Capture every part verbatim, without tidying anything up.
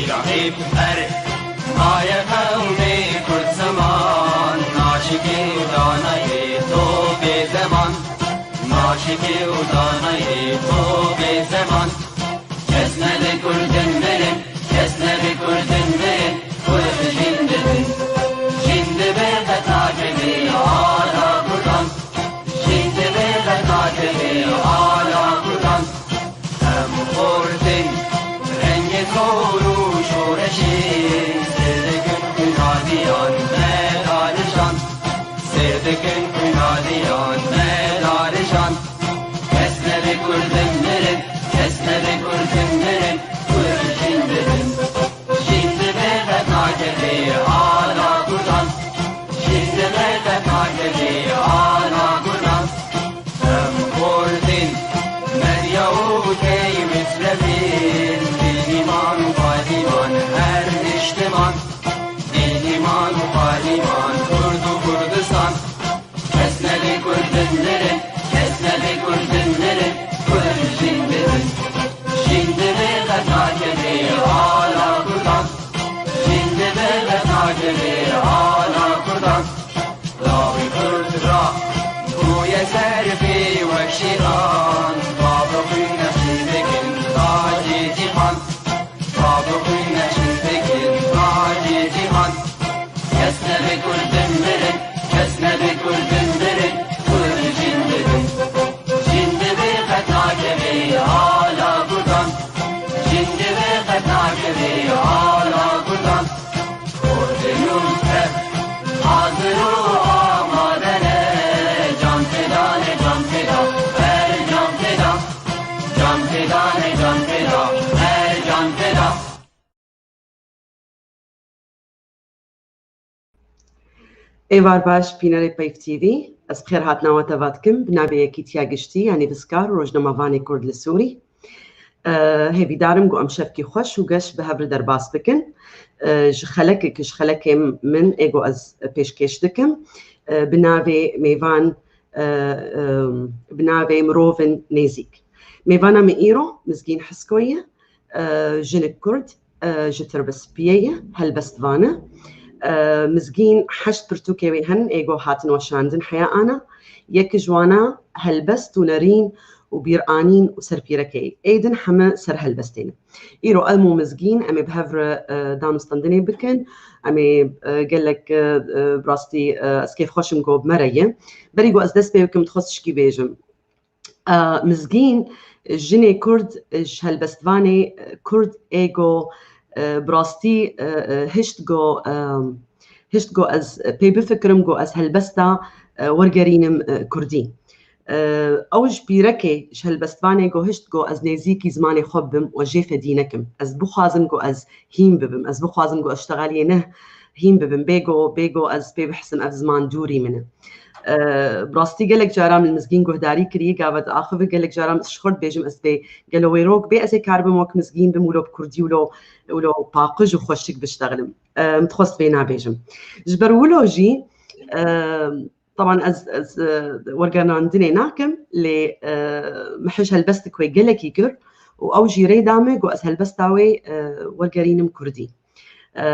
Şahîb her maye qewmê Kurd ziman, naşikî û danayê to bê zeman, naşikî û danayê to bê zeman. Kes nebe Kurdin mirin, kes nebe Kurdin mirin, Kurd jin dibin. Jin dibe qet nakevê ala Kurdan, jin dibe qet nakevê ala Kurdan. Em xortin rengê zor û şoreşê, sêr dikin xwîna diyan me darijan, sêr dikin xwîna diyan me darijan. Kes nebe Kurdin mirin, kes nebe Kurdin mirin, Kurd jin dibin. Jin dibe qet nakevê ala Kurdan, jin dibe qet nakevê ala Kurdan. Em xortin medya û tey mislevin, dîniman û paydiman her niştiman, dîniman û paydiman Kurd û Kurdistan. Kes nebe Kurdin mirin, kes nebe Kurdin mirin, Kurd jin dibin. Jin dibe qet nakevê ala Kurdan, jin dibe qet nakevê ala Kurdan. Lawê Kurd ra bûye ser pê wek şêxan, bavê xwîn neşî dikin tacê cîhan, bavê xwîn neşî dikin tacê cîhan. Kes nebe Kurdin mirin, kes nebe Kurdin mirin, Kurd jin dibin. Jin dibe qet nakevê ala Kurdan, jin dibe qet nakevê ala Kurdan. Kurdin û tev hazir û amade ne, can feda ne, can feda, her can feda. Can feda ne, can feda, her can feda. Êvar baş, bînerê Peyv T V. Ez bi xêr hatina we teva dikim. Bi navê Yekîtiya Giştî ya Nivîskar û Rojnamevanê Kurd li Sûrî. E, hêvîdar im ku em şevkî xweş û geş bi hev re derbas bikin. E, ji xelekek, ji xelekê min ê ku ez pêşkêş dikim, e, bi navê mêvan, e, e, bi navê Mirovên Nêzîk. Mêvana min îro Mizgîn Hisko ye, e, jinik Kurd, e, ji Tirbispiyê ye, helbestvan e. E, Mizgîn heşt pirtûkê wê henin, ê ku hatin weşandin heya ana. Yek ji wana helbest û nerîn û bîranîn û serpîrekeyî. Ê din heme ser helbestê ne. Îro em û Mizgîn em ê bi hev re, e, danûstendinê bikin. Em ê, e, gelek, e, e, bi rastî, e, ez kêfxweş im ku bi me re ye. Berî ku ez dest pê bikim, dixwest tişkî bêjim. E, Mizgîn, jinê Kurd, ji helbestvanê, e, Kurd ê ku, e, bi rastî, e, e, hişt ku, e, hişt ku ez pê bifikirim ku ez helbesta, e, wergerînim, e, Kurdî. E, ew ji pîrekê, ji helbestvanê ku hişt ku ez nêzîkî zimanê xwe bibim û jê fedî nekim. Ez bixwazim ku ez hîn bibim. Ez bixwazim ku ez ştegaliyê ne hîn bibim. Bê ku, bê ku ez pê bihisim ev ziman dûrî min e. E, bi rastî gelek caran min Mizgîn guhdarî kiriye, gava diaxive, gelek caran ji xwe dibêjim ez bê gelo wê rok bê ez ê kar bim wek Mizgîn bim û lo bi Kurdî û lo, û lo paqij û xweşik biştexlim. E, min dixwest vê nabêjim. Ji ber wilo jî, e, Teban ez, ez, e, wergerandinê nakim, lê, e, min hişt helbestik wê gelekî kir û ew jî rê da min ku ez helbesta wê, e, wergerînim Kurdî. E,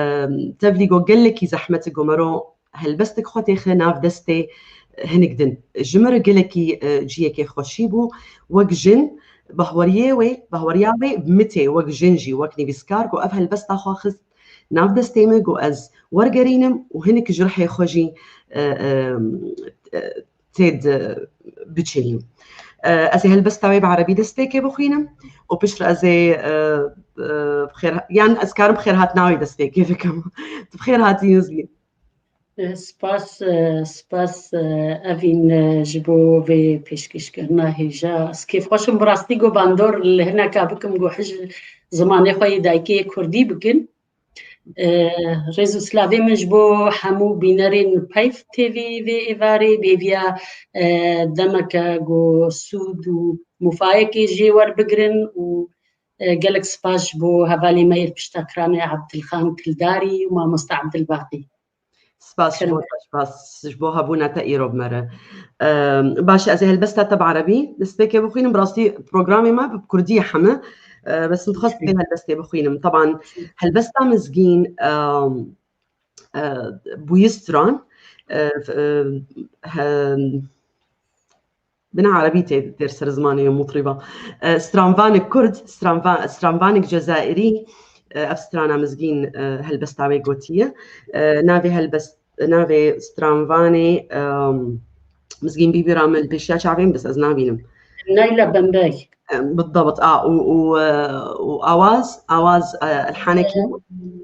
tevlî ku gelekî zehmet e ku mero helbestik xwe têxe nav destê hinik din. Ji min re gelekî, e, cihekê xweşî bû. Wek jin, bahweriyê wê, bahweriya wê bi min tê, wek jin jî, wek nivîskar ku ev helbesta xwe xist nav destê min ku ez wergerînim û hinek ji rihê xwe jî, e, e, e, tê di biçinîm. E, ez ê helbesta wê bi erebî destpêkê bixwînim û piştre ez ê, e, e, bi xêr, yan ez karim bi xêrhatina wê destpêkê bikim. Tu bi xêr hatî Mizgîn. Spas, e, spas, e, Evîn, e, ji bo vê pêşkêşkirina hêja. Ez kêfxweş im bi rastî ku bandor li hineka bikim ku hij zimanê xwe yê dayikê yê kurdî bikin. E, rêz û silavê min ji bo hemû bînerên Peyv T V vê êvarê, bi hêviya, e, demeke ku sûd û mufayekê jê werbigirin û, e, gelek spas ji bo hevalê me yê li pişta ekranê Ebdilxan Kildarî û mamoste Ebdilbaqî. Spas ji bo te, spas ji bo hebûna te îro bi me re. Em, baş e, ez ê helbesta te bi erebî destpêkê bixwînim. Bi rastî programê me bi kurdî ye heme. E, bes min dixwest vê helbestê bixwînim. Teban helbesta Mizgîn, e, e, bûye stran, e, e, he, bina erebî tê, têr ser zimanê mutrîba. E, stranvanik kurd, stranva-, stranvanik cezayirî, e, ev strana Mizgîn, e, helbesta wê gotiye. E, navê helbest-, navê stranvanê, e, Mizgîn bîbîra min li pêşiya çavên, bes ez nabînim. Nayla Bembey. E, بالضبط. A, û, û, e, û awaz, awaz, e, elhanekî.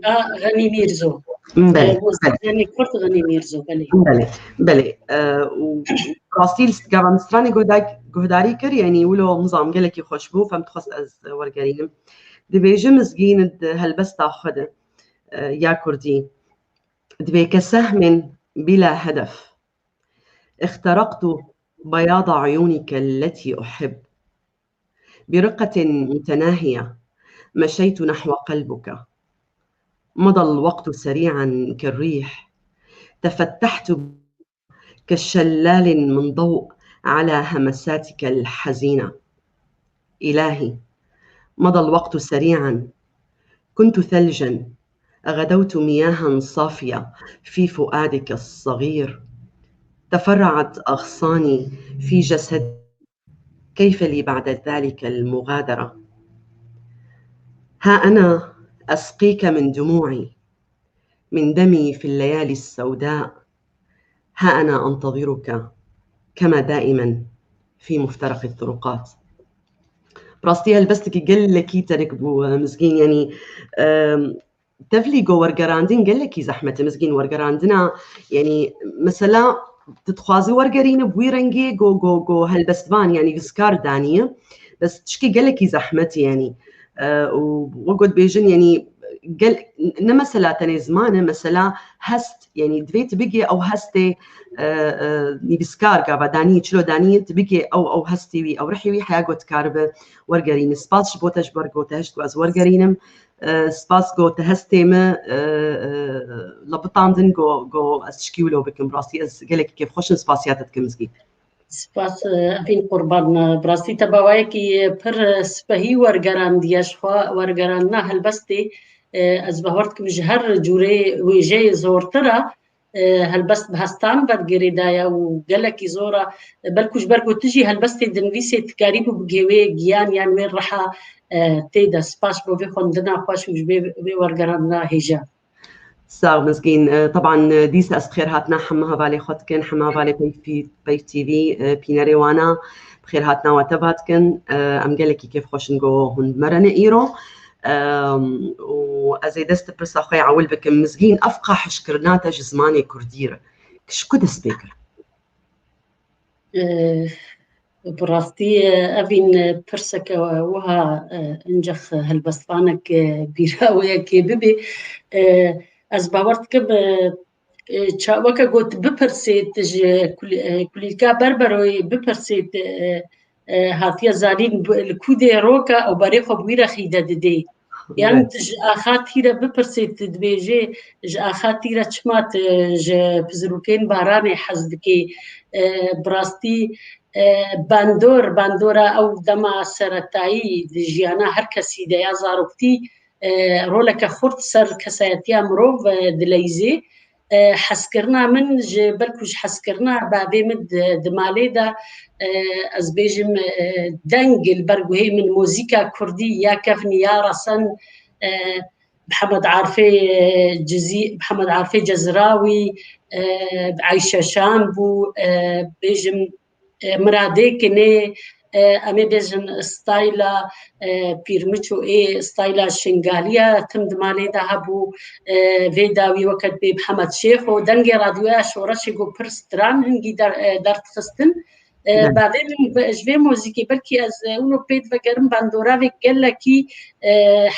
A, Xenî Mîrzo. Belê, E, belê. Mozîkyanê kurd Xenî Mîrzo, belê. Belê, belê. E, û, û rastî li gava min stranê guhda-, guhdarî kir, yanî wilo min zam gelekî xweş bû, fem dixwest ez wergerînim. Dibêje Mizgîn di helbesta xwe de, e, ya kurdî. Dibê ke sehmên bîla hedef. اخترقت بياض عيونك التي أحب. برقة متناهية مشيت نحو قلبك. مضى الوقت سريعا كالريح. تفتحت كشلال من ضوء على همساتك الحزينة. إلهي، مضى الوقت سريعا. كنت ثلجا، غدوت مياها صافية في فؤادك الصغير. تفرعت أغصاني في جسدي. كيف لي بعد ذلك المغادرة؟ ها أنا أسقيك من دموعي، من دمي في الليالي السوداء. ها أنا أنتظرك كما دائما في مفترق الطرقات. Bi rastî helbestekî gelekî tenik bû, e, Mizgîn, yanî, e, tevlî go wergerandin gelekî zehmet e, Mizgîn, wergerandina, yanî, mesela, tu dixwazî wergerîne bi wî rengê go, go, go helbestvan, yanî, gizkar daniye, bes tişkî gelekî zehmet e, yanî. E, û wek got bêjin, yanî, gel-, ne mesela tenê ziman e, mesela hest, yanî, divê tu bigê ew hestê, e, e, nivîskar gava danî, çilo danî, tu bigê ew, ew hestê wî, ew rihê wî heya go tu karibe wergerîne. Spas ji bo te, ji ber go te hişt ku ez wergerînim. E, spas go te hestê me, e, e, lebitandin go, go ez tişkî wilo bikim. Bi rastî ez gelekî kêfxweş im, spasiya te dikim Mizgîn. Spas, e, Evîn Qurban. Bi rastî te bi awayekî pir, e, spehî wergerandiye, ji xwe wergerandina helbestê, e, ez bawer dikim ji her cûrê wêjeyê zortir e, e, helbest bi hestan ve girêdaye û gelekî zor e, belkû ji ber ku tu jî helbestê dinivîsê dikarî bû bigihê wê giyan yan wê riha, e, tê de. Spas bo vê xwendina xweş û ji vê, vê wergerandina hêja. Sax Mizgîn. E, teban, e, dîsa ez bi xêr hatina hemû hevalê xwe dikin, hemû hevalê Peyv T-, Peyv T V, e, pînerê wana, bi xêr hatina we teva dikin. E, em gelekî kêfxweş in ku hûn bi me re ne îro. Em, û ez ê dest pirsa xwe ya ewil bikim. Mizgîn, ev qahişkirina te ji zimanê kurdî re ji ku dest pê kir? E, bi rastî, e, evîn, e, pirseke wiha, e, incex helbestvanek, e, bîra wê yekê bibê. E, ez bawer dikim, e, e, ça-, weke got bipirsê tu ji kulî-, e, kulîlka Berberoyê bipirsê tu, e, e, hatiye zanîn bi-, li ku dê roka û berê xwe bi wî re xîde didê. Yan Evet. tu ji axa tîre bipirsê, tu dibêjê, ji axa tîre çima tu ji pizirûkên baranê hez dikê? E, bi rastî, e, bandor, bandora ew dema seretayî di jiyana her kesî de ya zaroktî, e, roleke xurt ser kesayetiya mirov, e, dileyzê. E, hezkirina min ji, belkû ji hezkirina bavê min di, di malê de, e, ez bêjim, e, deng li ber guhê min, muzîka kurdî ya kevn ya resen, e, Mihemed Arifê, e, Cizî-, Mihemed Arifê Cezrawî, e, Eyşe Şan bû, e, bêjim, e, Miradê Kinê, e, em ê bêjin stayla, e, Pîrmiço ê stayla Şingaliya tim di malê de hebû, e, vê dawî weke dibê Mihemed Şêxo, dengê radyoya Şoreşê ku pir stran hingî der-, e, derdixistin. E, Evet. bavê min ve-, ji vê muzîkê belkî ez, e, wilo pê divegerim bandora vê gelekî, e,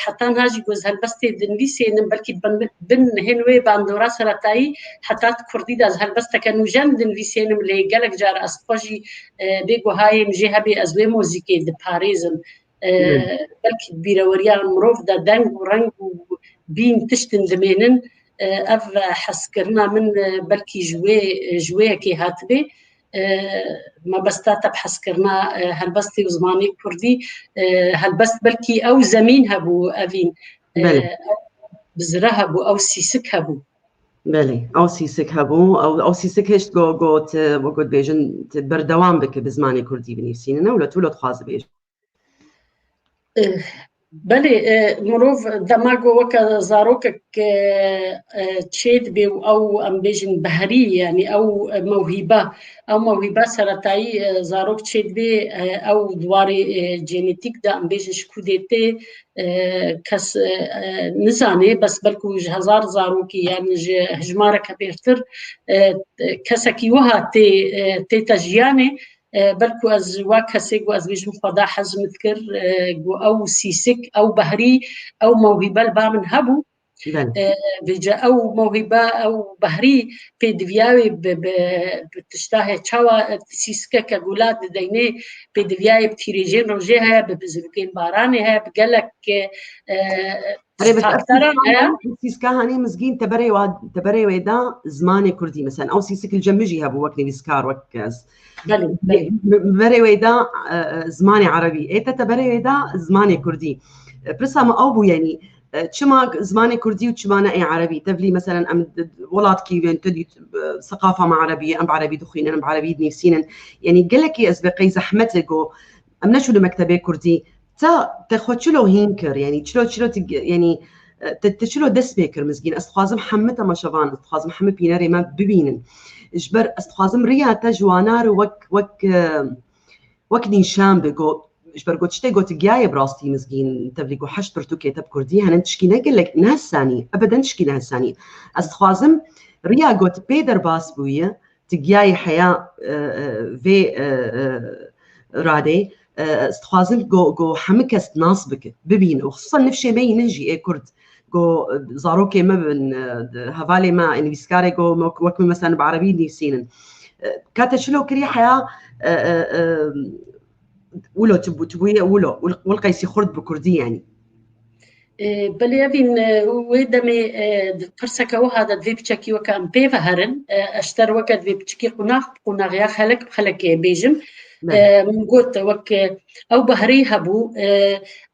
heta niha jî ku ez helbestê dinivîsênim, belkî bin, bin hên wê bandora seretayî heta di kurdî de ez helbesteke nûjen dinivîsênim, lê gelek car ez xwe jî, e, bê guhayê min jê hebê ez wê muzîkê diparêzim. E, Evet. belkî bîreweriya mirov de deng û reng û bîn tiştin dimênin, e, ev hezkirina min, e, belkî ji wê, ji wê yekê hatibê. e, mebesta te bi hezkirina, e, helbestê û zimanê kurdî, e, helbest belkî ew zemîn hebû, Evîn, e, Belê. ew bizire hebû, ew sîsik hebû. Belê, ew sîsik hebû, ew, ew sîsik hişt go-, got, e, wek got bêjin, tu berdewam bike bi zimanê kurdî binivîsînine, wilo tu wilo dixwaze bêje. Eh, belê, eh, mirov dema ku weke zarokek, eh, eh, çêdibe û ew, em bêjin, behrî, yanî ew, eh, mewhîbe, ew mewhîbe seretayî, eh, zarok çêdibe, eh, ew di warê, eh, genetîk de, em bêjin, ji ku dê tê, eh, kes, eh, eh, nizane, bes belkû ji hezar zarokî, yanî ji hejmareke bêrtir, eh, kesekî wiha tê, eh, tête jiyanê, e, belkû ez wa kesê ku ez bêjim Xweda hez min dikir, e, ku ew sîsik, ew behrî, ew mewhîbe li ba min hebû. Belê. E, vêca ew mewhîbe, ew behrî pêdiviya wê bi, bi, bi tişta heye. Çawa, e, sîsikeke gula dideynê pêdiviya wê bi tîrêjên rojê heye, bi bizirokên baranê heye, bi gelek, e, Erê, bes ev faktera sîska heye. Hanî, ev sîska hanî Mizgîn teberê wa, teberê wê da zimanê kurdî. Mesela, ew sîsik li cem min jî hebû wek nivîskar, wek ez. Belê, belê. Me-, berê wê da, e, e, zimanê erebî. Ê te teberê wê da zimanê kurdî. E, pirsa me ew bû, yanî, e, çima zimanê kurdî û çima ne ê erebî? Tevlî, mesela, em d-, d-, welatkî bên, tu dît, e, seqafa me erebî ye, em bi erebî dixwînin, em bi erebî dinivîsînin. Yanî, gelekî ez bê qey zehmet e ku em neçûne mektebê kurdî. Te, te xwe çilo hîn kir? Yanî çilo, çilo ti, yanî, e, te, te çilo dest pê kir Mizgîn? Ez dixwazim hemû temaşevan, ez dixwazim hemû bînerê me bibînin. Ji ber ez dixwazim riya te ji wana re wek, wek, e, wek nîşan be, got, ji ber got tiştê got giyayê bi rastî Mizgîn, tevlî ku heşt pirtûkê te bi kurdî henin, tişkî ne gelek, ne hesanî, ebeden tişkî ne hesanî. Ez dixwazim riya got pê derbas bûye, ti giyayê heya, e, e, vê, e, e, radê, e, ez dixwazim go, go hemû kes nas bike, bibîne, û xisûsan nifşê me yî nin jî ê kurd, go, e, zarokê me bin, e, di, hevalê me, nivîskarê go, me, wek min mesela bi erebî nivîsînin. E, ka te çilo kiriye heya, e, e, e, wilo tu bû, tu bûye wilo, wil, wil qeysî xurt bi kurdî yanî. E, belê Evîn, e, wê demê, e, di pirseke wiha de divê piçekî weke em pê ve herin, e, ez ji te re weke divê piçekî qonax, qonaxiya xelek bi xelekê bêjim. Belê. E, min got wek, e, ew behrî hebû, e,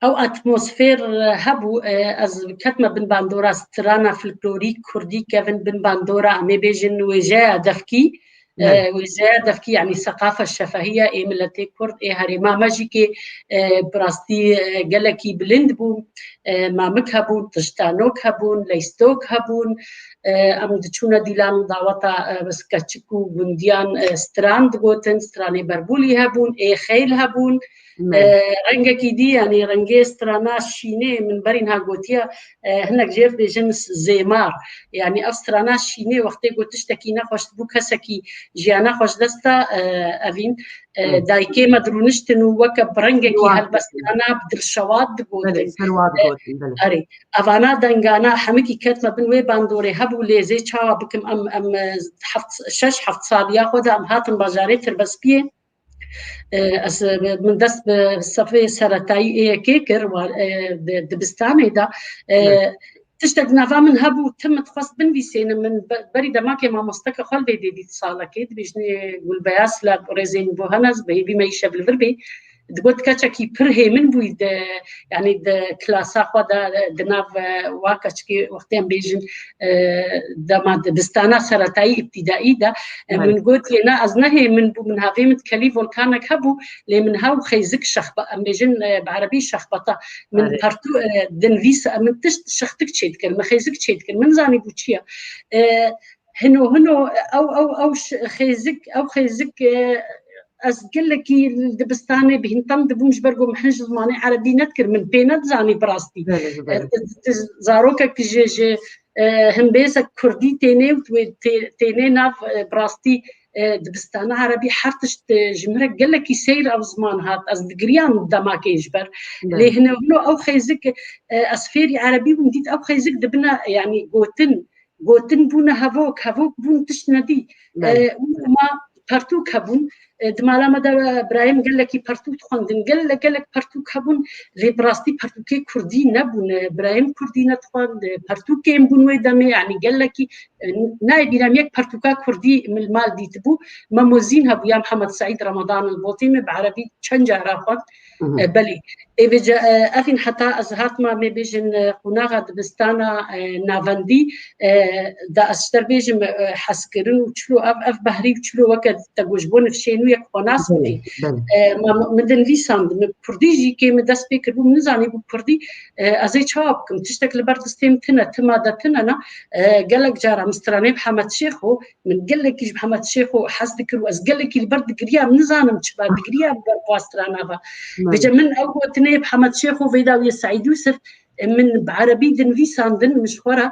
ew atmosfêr hebû, e, ez ketime bin bandora strana folklorîk kurdî, kevin bin bandora, em ê bêjin wêjeya devkî, Belê. E, wêjeya devkî, yanî seqafa şefahiya ê miletê kurd, ê herêma me jî kê, e, bi rastî, e, gelekî bilind bû. E, mamik hebûn, tiştanok hebûn, leystok hebûn. E, em diçûne dîlan û daweta, e, bi keçik û gundiyan, e, stran digotin, stranê berbûlî hebûn, ê xeyl hebûn. E, rengekî dî, yanî rengê strana şînê, min berî niha gotiye, e, hinek jêr dibêjin zêmar. Yanî ev strana şînê wextê ku tiştekî nexweş dibû, kesekî jiyana xwe ji dest da, e, Evîn, e, dayikê me dirûniştin û weke bi rengekî helbestana, bi dirşewat digotin. Belê, serwat digotin, belê. Erê, evana dengana hemikî ketme bin wê bandorê hebû, lê zê çawa bikim em, em, e, heft, şeş heft saliya xwe de em hatin bajarê Tirbespiyê. E, ez, e, min dest bi sefê seretayî ê yekê kir, wa, e, di dibistanê de. E, tiştek di nava min hebû, tim dixwest binivîsênim, min be-, berî demakê mamosteke xwe li vê dê dît salekê, dibêjinê Gulbeyaz li rêzên bo hene, ez bi hêvî me îşev li vir bê. Digot keçekî pir hêmin bûyî di, yanî di klasa xwe de, di nav, e, wa keçikê wextê em bêjin, e, dema dibistana seretayî îbtîdaî de, e, min got lê na ez ne hêmin bûm, min havê min dikelî volkanek hebû, lê min hew xeyzik şexbe-, em bêjin, e, bi erebî şexbeta. Min pertû, e, dinivîs, e, min tişt şextik çêdikir, min xeyzik çêdikir, min zanîbû çi ye. E, hino hino, ew, ew, ew ş-, xêzik, ew xêzik, e, ez gelekî li dibistanê bi hîntan dibûm, ji ber ku min hin ji zimanê erebî nedikir, min pê nedizanî bi rastî. Belê, belê. E, ti, ti zarokek ji, ji, e, himbêzek kurdî tênê û wê tê-, tênê nav, e, bi rastî, e, dibistana erebî her tişt, e, ji min re gelekî seyr ev ziman hat. Ez digiriyam demakê ji ber. Belê. Lê hino hino ew xêzik, e, ez fêrî erebî bûm, dît ew xêzik dibine, yanî gotin, gotin bûne hevok, hevok bûn tişt nedî. Belê. E, û ma pertûk hebûn. E, di mala me de birayên gelekî pertûk dixwendin. Gelek, gelek pertûk hebûn, lê bi rastî pertûkê kurdî nebûn. E, birayên kurdî nedixwend, e, pertûkên bûn wê demê, yanî gelekî, e, nayê bîra min yek pertûka kurdî min li mal dîtibû. Memo Zîn hebû ya Mihemed Seîd Remadan li Botê, min bi erebî çend cara xwend. E, belê. Ê vêca, e, evîn heta ez hatma, em ê bêjin, e, qonaxa dibistana, e, navendî, e, da ez ji te bêjim, e, hezkirin û çilo ev, ev behrî û çilo weke te got ji bo nifşên wî yek xwe nas bikî. E, ma min dinivîsand, min kurdî jî kê min dest pê kiribû, min nizanîbû kurdî, e, ez ê çawa bikim? Tiştek li ber distê min tune, tima de tune na, e, gelek cara min stranê bi Hemed Şêxo, min gelekî ji Mihemed Şêxo hez dikir û ez gelekî li ber digiriyam, nizanim çima digiriyam li ber vê strana ve. Vêca min ew gotinê bi Hemed Şêxo vêda wê Seîd Yûsif, e, min bi erebî dinivîsandin, min ji xwe re,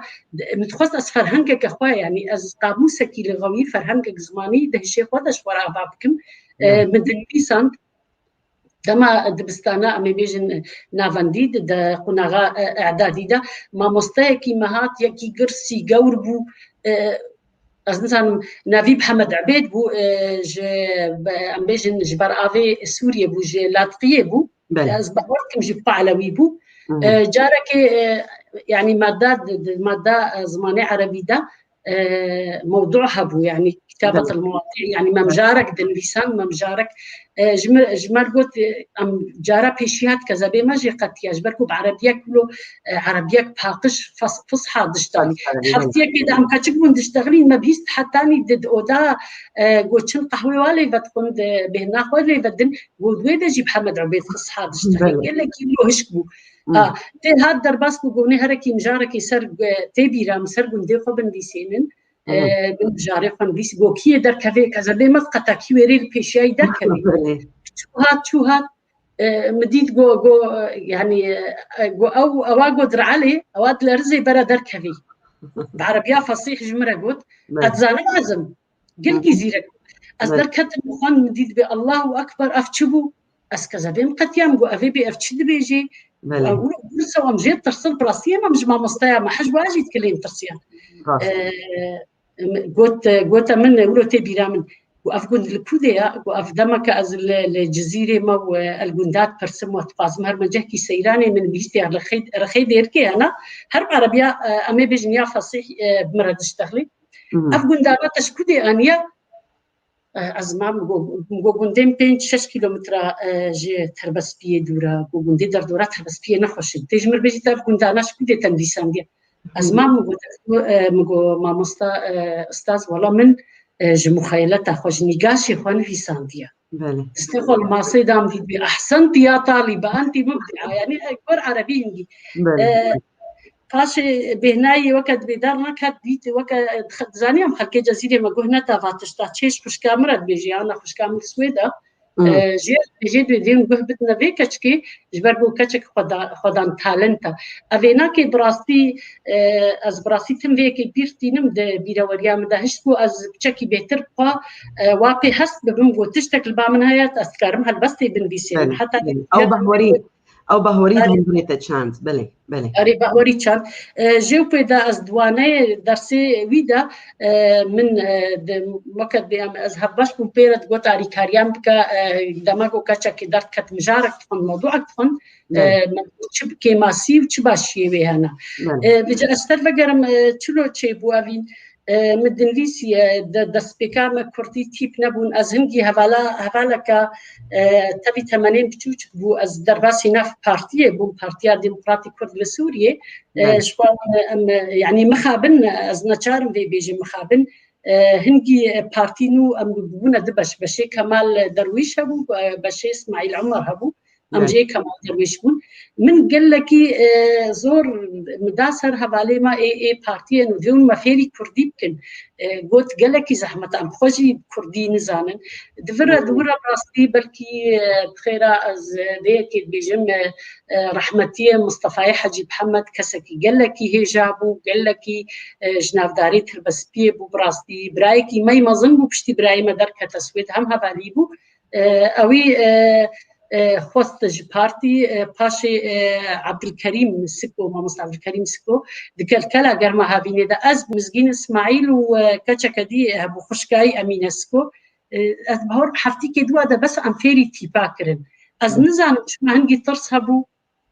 min dixwest ez ferhengeke xwe, yanî ez qamûsekî lixewî, ferhengek zimanî di hişê xwe de ji xwe re ava bikim. E, min dinivîsand, dema dibistana, em ê bêjin, navendî di, di qonaxa, e, îdadî de, mamosteyekî me hat, yekî girsî gewr bû, e, ez nizanim, navî Mihemed Ebêd bû, e, ji, be-, em bêjin, ji ber avê Sûriyê bû, ji Latiqiyê bû. Belê. Ez bawer dikim ji Pahlewî bû. E, carekê, e, yanî madda, di, di madda, e, zimanê erebî de, e, mewdu hebû, yanî kitabetil mewadi, yanî me mijarek dinivîsan, me mijarek, e, ji me, ji me re got, e, em cara pêşî hat kezebê me jê qetiya, ji ber ku bi erebiyek wilo, e, erebiyek paqij fes-, fisha diştanî. Heftiyekê de em keçik bûn diştexilîn, me bihîst hetanî di, di oda, e, got çin qehwê wa lê vedixwin, di bêhna xwe lê vedin, got wê de jî bi Hemed Ebêd fisha diştexilîn. Gelekî wilo hişk bû. A, tê hat derbas ku gonê herekî mijarekî ser, e, tê bîra min ser gundê xwe binivîsênin. E, min mijarê xwe nivîs, go kiyê derkevê, kezebê me qeta kî wêrê li pêşiyayî derkevê. Çû hat, çû hat, e, min dît go, go, e, yanî, e, go ew, ewa go direlê, ewa dilerizê bera derkevê. Bi erebiya fesîh ji min re got, ez dizanim ez im. Gelkî zîrek. Ez derketim xwend, min dît bê Allahu Ekber, ev çi bû? Ez kezebê min qetiyam, got, evê bê ev çi dibêjê? Wilo, wilo em jê tirsin, bi rastî em ji mamosteya me, hej wa jî dikilên tirsiyan. E, got, gote min, wilo tê bîra min. Got, ev gund li ku de ya? Got, ev demeke ez li, li Cizîrê me û, e, el gunda dipirsim û dixwazim herme cehkî seyranê min bihîstiya rixê, rixê dêrkê hena. Her bi erebiya, e, em ê bêjin ya fesîh, e, bi min re diştexlê. Ev gundana te ji ku de aniye? E, ez ma min got, min got gundê min pênc şeş kîlometre, e, ji Terbespiyê dûr e. Got gundê derdora Terbespiyê ne xweş e. Tê ji min re bêjî te ev gundana ji ku de te nivîsandiye? Ez ma min got, e, min got mamosta, e, ustaz, wela min, e, ji muxeyeleta xwe, ji nîgaşê xwe nivîsandiye. Belê. Distê xwe li masê da, min dît bê, "Ahsenti ya talîbe, enti mubdi'a." Yanî, e, gor erebî hingî. Belê. E, paşê bêhnayê weke dibê dar nekat, dît weke, e, dixe-, dizanî em xelkê Cezîrê me guh neda va tişta, çêj xwişka min re dibêjê, yana xwişka min Swêd e. E, jê, jê dibê dê min guh bidine vê keçikê, ji ber ku keçek xweda-, xwedan talent e. Ev ê nakê bi rastî, e, ez bi rastî tim vê yekê bîr tînim di bîreweriya min de. Hişt ku ez piçekî bêhtir bi xwe, e, wa pê hest bibim, got tiştek li ba min heye, ez dikarim helbestê binivîsînim. Belê, heta belê. Ew behwerî, ew behwerî Belê. Hundirê te çand. Belê, belê. Erê, behwerî çand. E, jê û pê de ez di waneyê dersê wî de, e, min, e, di, weke dibê em, ez hevbeş bûm pê re digot alîkariyan bike, e, dema ku keçekî derdket mijarek dixwend, mewdûek dixwend, e, Belê. Me çi kêmasî û çi başiyê wê hene. Belê. E, vêca ez ser vegerim, e, çilo çêbû evîn, e, min dinivîsî, e, de, destpêka me kurdî tîp nebûn. Ez hingî hevala, hevaleke, e, tevî temenên biçûçik bû. Ez derbasî nav partiyê bûm, Partiya Demokratîk Kurd li Sûriyê. E, Belê. Ji xwe, e, em, e, yanî mixabin, e, ez neçarim vê bêjim mixabin. E, hingî, e, partî nû em bûbûne du beş. Beşê Kemal Derwîş hebû, e, beşê Îsmaîl Omer hebû. Em Belê. Jê Kemal Derwîş bûn. Min gelekî, e, zor min da ser hevalê me ê, ê partiyên û dê hûn me fêrî kurdî bikin. E, got gelekî zehmet e, em xwe jî kurdî nizanin. Di vir re, di wir re bi rastî belkî, e, bi xêra ez, e, vê yekê dibêjim, e, e, rehmetiyê Mistefayê Hecî Mihemed kesekî gelekî hêja bû, gelekî, e, ji navdarê Tirbespiyê bû, bi rastî birayekî me yî mezin bû, piştî birayê me derkete Swêd hem hevalî bû. E, ewî, e, e, xwest ji partî, e, paşê, e, Ebdilkerîm Siko, mamosta Ebdilkerîm Siko, di kelkela germa havînê de ez, Mizgîn Îsmaîl û, e, keçeke dî hebû, xwişkayî Emîne Siko, e, ez bahor heftîkê dua de bes em fêrî tîpa kirin. Ez nizanim çima hingî tirs hebû.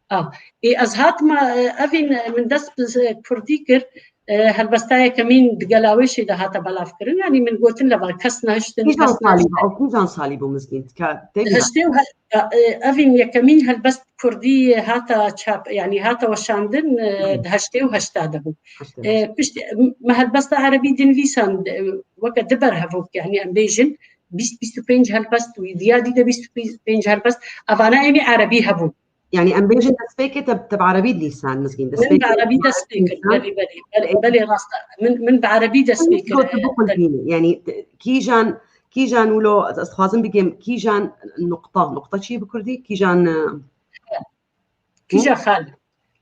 A, ê, ez hatma, e, evîn, e, min dest bi z-, kurdî kir, e, helbesta yekemîn di Gelawêşê de hate belavkirin. Yanî min gotin leva kes nehiştin, Kîjan kes salî nehiştin. bû? Ew kîjan salî bû Mizgîn? Ka tê bîra? Heştê û he-, e, e, evîn yekemîn helbest kurdî hata çap, yanî hata weşandin, e, Hı. di heştê û heşta de bû. Heştê û E, heşt. Piştî, m-, me helbesta erebî dinivîsan, e, weke di ber hevok, yanî em bêjin, bîst, bîst û pênc helbest û diya dî de bîst û pênc helbest, evana êmî erebî hebûn. Yani em bêjin destpêkê te, te bi erebî dinivîsan Mizgîn. Min bi erebî dest pê kir, dinivîsan. Belê, belê, belê, belê rast e. Min, min bi erebî dest pê kir. Gotu bixulbîne. Yani te-, kîjan, kîjan wilo, ez dixwazim bigêm, kîjan nuqta, nuqta çi bi kurdî? Kîjan, e, Kîja xal.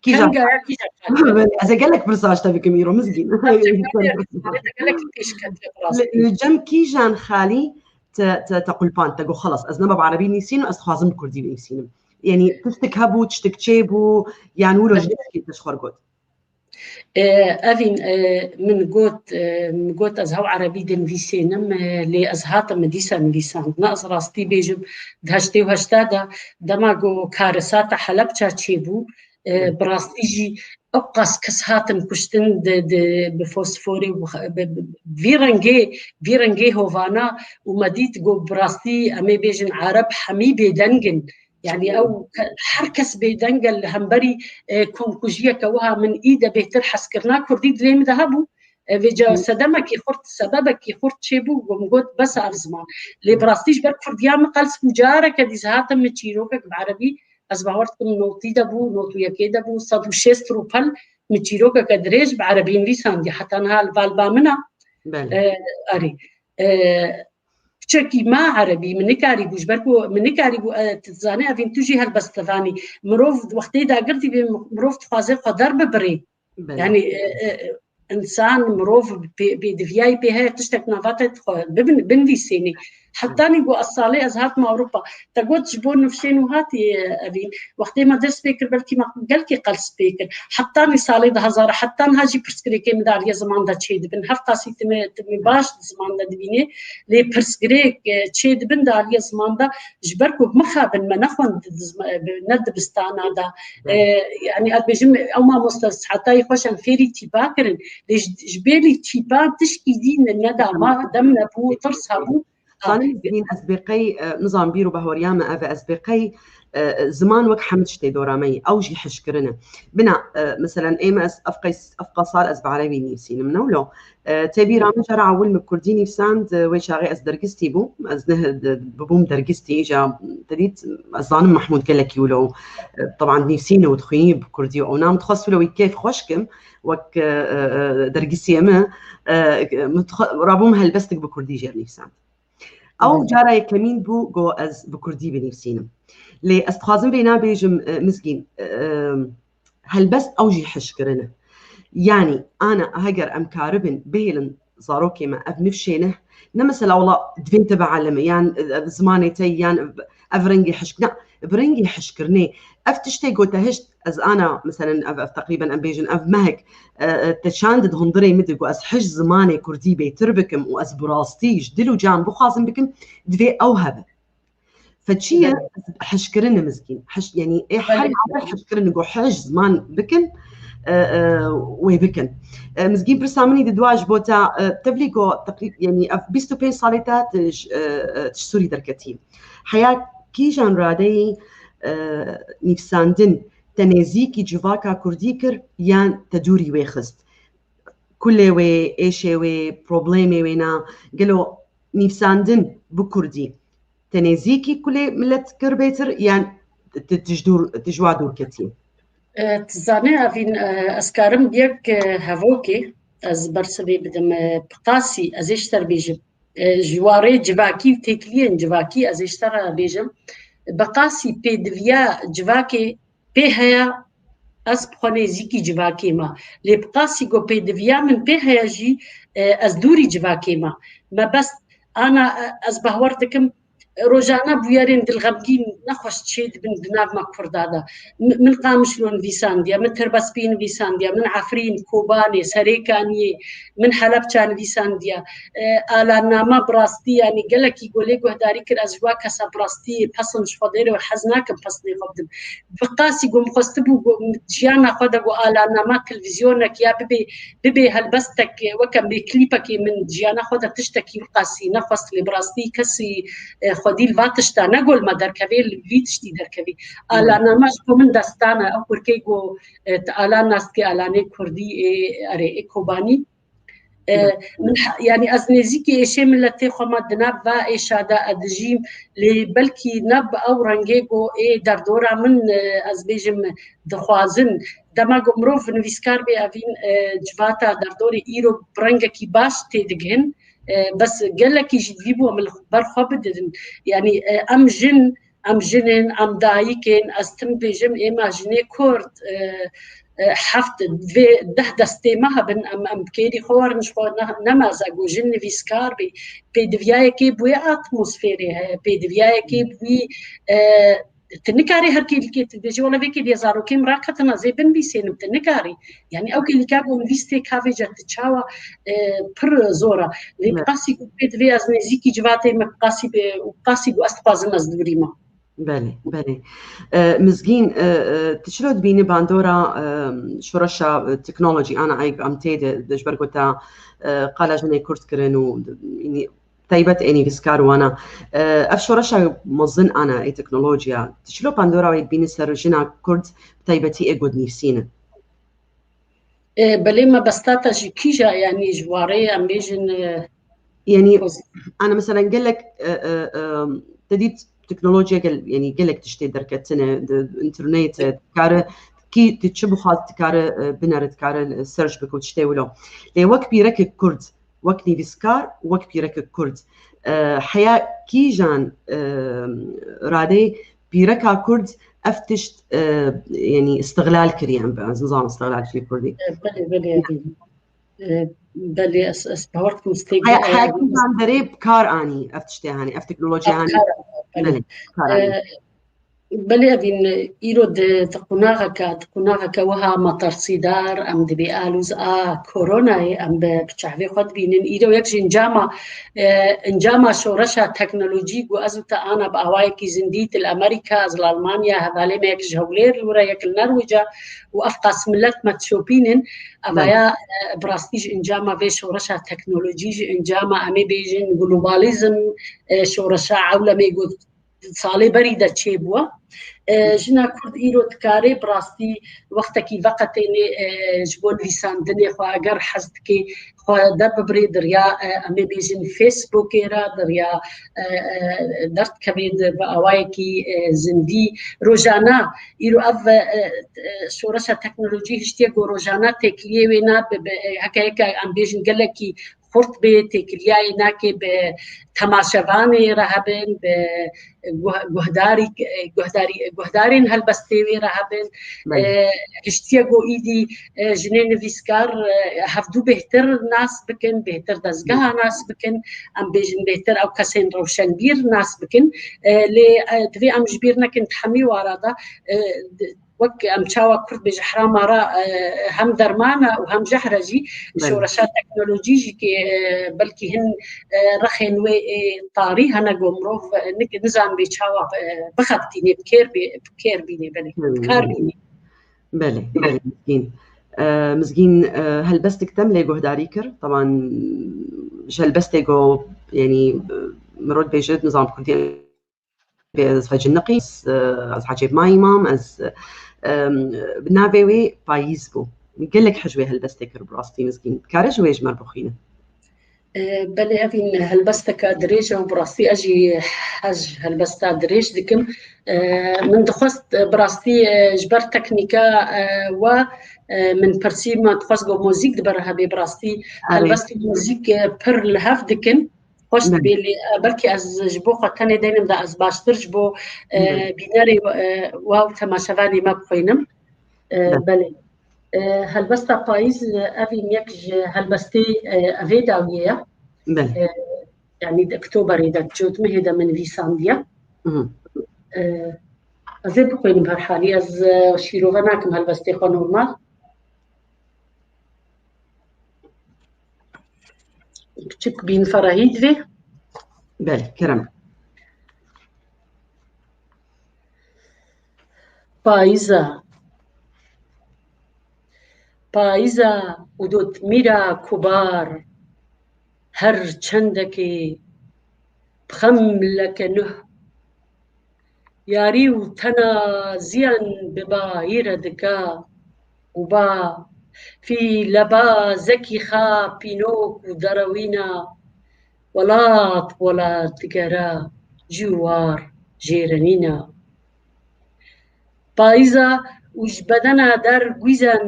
Kîjan. Hengaya kîja xal. Belê, ez ê gelek pirsa ji te bikim îro Mizgîn. Gerçekten gelek pêşketiye bi rastî. Li, li cem kîjan xalî te, te, te qulpand, te got, xelas, ez nema bi erebî nivîsînim, ez dixwazim bi kurdî binivîsînim. Yani tiştek hebû, tiştek çêbû, yani wilo ji Belê. Tiştekî te ji xwe re got. E, Evîn, e, min got, e, min got ez hew erebî dinivîsênim, e, lê ez hatim min dîsa nivîsandine. Ez rastî bêjim, di heştê û heşta de dema ku karesata Helebça çêbû, e, Hı. bi rastî jî ew qas kes hatin kuştin di, di, bi fosforê û bi, bi, bi, vî rengê, vî rengê hovana û me dît ku bi rastî em ê bêjin ereb hemî bêdeng in. Yani ew ke-, her kes bêdeng e li hemberî, e, komkujiyeke wiha min î de bêhtir hezkirina kurdî dilê min de hebû. E, vêca Hı. sedemekî xurt, sebebekî xurt çêbû, ku min got, bes ev ziman. Lê Hı. bi rastî ji ber kurdiya min qels bû, careke dî ez hatim min çîrokek bi erebî, ez bawer dikim notî de bû, not û yekê de bû, sed û şêst rûpel min çîrokeke dirêj bi erebî nivîsandiye. Heta niha li val ba min e. Belê. E, erê. E, Piçekî ma erebî, min nikarîbû, ji ber ku min nikarîbû, e, tu dizanî, evîn tu jî helbest divanî. Mirov wextê dagir dî bê, mirov dixwaze xwe derbibirê. Belê. Yani, e, e, insan, mirov pê, pêdiviyayî pê heye, tiştek nava te dixwe bibin-, binivîsênî. Hetanî ku ez salê ez hatim Ewropa. Te got ji bo nifşên û hatî, e, evîn. Wextê me dest pê kir, belkî me gelkî qels pê kir. Hetanî salê du hezar, heta niha jî pirsgirêkê min de aliyê ziman de çêdibin. Hevqasî tu me, tu me baş di ziman de dibînê. Lê pirsgirêk, e, çêdibin di aliyê ziman de, ji ber ku mixabin me nexwend di zima-, bi, ne dibistana de. E, Evet. Yani, ez bêjim, ew mamoste saetayê xweş em fêrî tîpa kirin. Lê ji, ji bêrî tîpa tişkî dî ne, neda ma, dem nebû, tirs hebû. Zanim dibîn ez bê qey, e, nizam bîr û bahweriya me ev e, ez bê qey, e, ziman wek hemd ji tê dora me yî, ew jî hişkirin e. Bina, e, meselen, ê me ez ev qey, ev qasal ez bi erebî nivîsînim, ne wilo? E, tê bîra min cara ewil min kurdî nivîsand, e, wê çaxê ez dergistî bûm, ez ne, de, bibûm dergistî, îca te dît, ez zanim Mehmûd gelekî wilo, e, teban nivîsîne û dixwînî bi kurdî û ew nam dixwest wilo wî kêf xweş kim, wek, e, e, e, dergistiyê min, e, min dixwe-, rabûm helbestek bi kurdî jê nivîsand. Ew Evet. cara yekemîn bû ku ez bi kurdî binivîsînim. Lê ez dixwazim vêna bêjim, e, Mizgîn, e, helbest ew jî hişkirin e. Yanî, ana, heger em karibin bihêlin zarokê me ev nifşê ne, ne mesela wala divê te bielime, yan, e, ev zimanê te, yan ev rengê hişk-, na, bi rengê hişkirinê. Ev tiştê ku te hişt, ez ana, meselen, ev, ev teqrîben em bêjin, ev mehek, e, e, te çand di hundirê min de ku ez hij zimanê kurdî bêtir bikim û ez bi rastî ji dil û can bixwazim bikim, divê ew hebe. Fe çi ye? Belê. Hişkirin e Mizgîn. Hiş-, yanî ê her Belê. Hişkirin e ku hij ziman bikin, e, e, wê bikin. E, Mizgîn pirsa min î di dua ji bo te, e, tevlî ku teqrîb-, yanî ev bîst û pênc salê te, tu ji, e, e, tu ji Sûrî derketî. Heya kîjan radeyî, e, nivîsandin te nêzîkî civaka kurdî kir yan te dûrî wê xist? Kulê wê, êşê wê, problemê wê na, gelo nivîsandin bi kurdî te nêzîkî kulê milet kir bêtir yan tu, tu ji dûr, tu ji wa dûr ketî? E, tu zanî, Evîn, e, ez karim yek, e, hevokê, ez bersivê bidim, e, bi qasî, ez ê ji te re bêjim. E, ji warê civakî û têkiliyên civakî, ez ê ji te re bêjim. Bi qasî pêdiviya civakê pê heye, ez bi xwe nêzîkî civakê me. Lê bi qasî ku pêdiviya min pê heye jî, e, ez dûrî civakê me. Me bes ana, e, ez bahwer dikim, Rojane bûyerên dilxemgîn nexweş çêdibin di nav me Kurda de. Min Qamişlo nivîsandiye, min Tirbespî nivîsandiye, min Efrîn, Kobanê, Serêkaniyê, min Helebça nivîsandiye. Alanname bi rastî, yanî gelekî ku lê guhdarî kir, ez ji wa kesa bi rastî pesin ji Xwedê re hez nakim, pesinê xwe bidim. Bi qasî ku min xwestibû ku jiyana xwe de ku alanname televîzyonek ya bibê, bibê helbestek, weke bê klîpekê, min jiyana xwe de tiştekî wî qasî nexwest, lê bi rastî kesî xwedî li va tişta ne gol me derkevê, li vî tiştî derkevî. Alanname ji bo min destan e, ew kurkê ku tu alan nas dikî, alanê kurdî ê, erê, ê Kobanî. Min, yanî ez nêzîkî êşê miletê xwe me di nav va êşa de ez dijîm, lê belkî ne bi ew rengê ku ê derdora min, ez bêjim, dixwazin. Dema ku mirov nivîskar bê, evîn civata derdorê îro bi rengekî baş têdigihin. Bes gelekî jî divî bû em li ber xwe bididin. Yanî em jin, em jin in, em dayik in, ez tim bêjim, êma jinê Kurd, heft, vê deh destê me hebin, em, em bi kêrî xwe werin ji xwe ne, nema ez got jin nivîskar bê. Pêdiviyayekê bi wê atmosferê heye, pêdiviyayekê bi wî, tu nikarî her kêlîkê tu dibêjî, wele vê kêliyê zarokê min raketina zê binivîsênim, tu nikarî. Yanî ew kêlîka ku nivîs tê kavêje tu çawa, pir zor e. Lê bi qasî ku pê divê ez nêzîkî civatê me bi qasî be û bi qasî ku ez dixwazim ez dûrî me. Belê, belê. Mizgîn, tu çilo dibînî bandora şoreşa teknolojî ana eyb em tê de, de ji ber ku te qala jinê Kurd kirin û, yanî, taybet ê nivîskar wana. Ev şoreşa mezin ana ê teknolojiya, tu çilo bandora wê dibînî ser jina Kurd, bi taybetî ê ku dinivîsînin? Belê, mebesta te ji kîja, yanî ji warê em bêjin, Yanî, ana mesela gelek, te dît teknolojiya gel-, yanî gelek tiştê derketine, di înternetê, dikare, kî tu çi bixwaz dikare, binere, dikare search bike û tiştê wilo. Lê wek pîrekek Kurd, wek nivîskar, wek pîrekek Kurd, heya kîjan radeyê pîreka Kurd ev tişt, yanî îstixlal kiriye, em, ez nizanim îstixlal kiriye Kurdî. Belê, belê, belê. Belê, ez, ez bawer dikim stêk, Heya, heya kîjan derê bi kar anî ev tiştê hanî, ev teknolojiya hanî? Belê, belê, bi kar anî. Belê, evîn, îro di, di qunaxeke, di qunaxeke wiha metirsîdar, em dibê alûz a koronayê, em bi, bi çavê xwe dibînin. Îro yek ji encama, encama şoreşa teknolojî ku ez û te ana bi awayekî zindî, tu li Amerîka, ez li Almanya, hevalê me yek ji Hewlêr li wir e, yek li Norwêca û ev qas milet me dişopînin. Evaya, bi rastî ji encama vê şoreşa teknolojî, ji encama em ê bêjin globalizm, şoreşa ewlemê ku salê berî de çêbûye. Jina Kurd îro dikare bi rastî wextekî veqetênê, ji bo nivîsandinê xwe eger hez dike xwe derbibirê di riya, em ê bêjin Facebookê re, di riya, derdikevê di, bi awayekî zindî. Rojana îro ev şoreşa teknolojî hiştiye ku rojana têkiliyê wê nabe, heke heke em bêjin gelekî xurt bê, têkiliyayê nake bi temaşevanê re hebin, bi guh-, guhdarî, guhdarî, guhdarên helbestê wê re hebin. Hiştiye ku îdî, jinê nivîskar, hevdû bêhtir nas bikin, bêhtir dezgeha nas bikin, em bêjin bêhtir ew kesên rewşenbîr nas bikin. Lê, divê em ji bîr nekin di hemî wara de, wek em çawa Kurd bê ji herama re, e, hem derman e û hem jehr e jî, şoreşa teknolojî jî kê, e, belkî hin, e, rexên wê ê tarî hene ku mirov, e, nik-, nizan bê çawa, e, bixebitînê, bi kêr bê, bi kêr bînê, belê, bi kar bînê. Belê, belê, Mizgîn. E, Mizgîn, e, helbestik te min lê guhdarî kir. Teban ji helbestê ku, yanî, e, mirov dibêje, nizam bi kurdî bê ez Hecî Niqî, ez, ez Hecê Mayî mam, ez, em, bi navê wê Payîz bû. Gelek hej wê helbestê kir bi rastî Mizgîn. Dikare ji wê ji me re bixwîne? E, belê, evîn helbesteke dirêj e û bi rastî ez jî hej helbesta dirêj dikim. E, min dixwest, e, bi rastî, e, ji ber teknîka, e, we, e, min pirsî, me dixwest got muzîk di ber hebê bi rastî. Erê. Helbest û muzîk, e, pir li hev dikin. Xweş dibê, lê, e, belkî ez ji bo xwe tenê deynim de ez baştir ji bo, e, bînerê, e, wa û temaşevanê me bixwînim. E, belê. E, helbesta Payîz, e, evîn yek ji helbestê, e, evê dawiyê ye. Belê. E, Yanî di Oktoberê de, çotmehê de min vîsandiye. Mhm. E, ez ê bixwînim her halî. Ez, e, şîrove nakim helbestê xwe normal. Piçik bîn ferahî divê. Belê, kerem. Payîza. Payîza û dotmîra kubar, her çendekê bi xem leke nuh, yarî û tenaziyan bi bayî re dika û ba fîlebazekî xa pînok û derewîna, welat welat digera, cû war jêrenîna. Payîza û ji bedena der guîzen,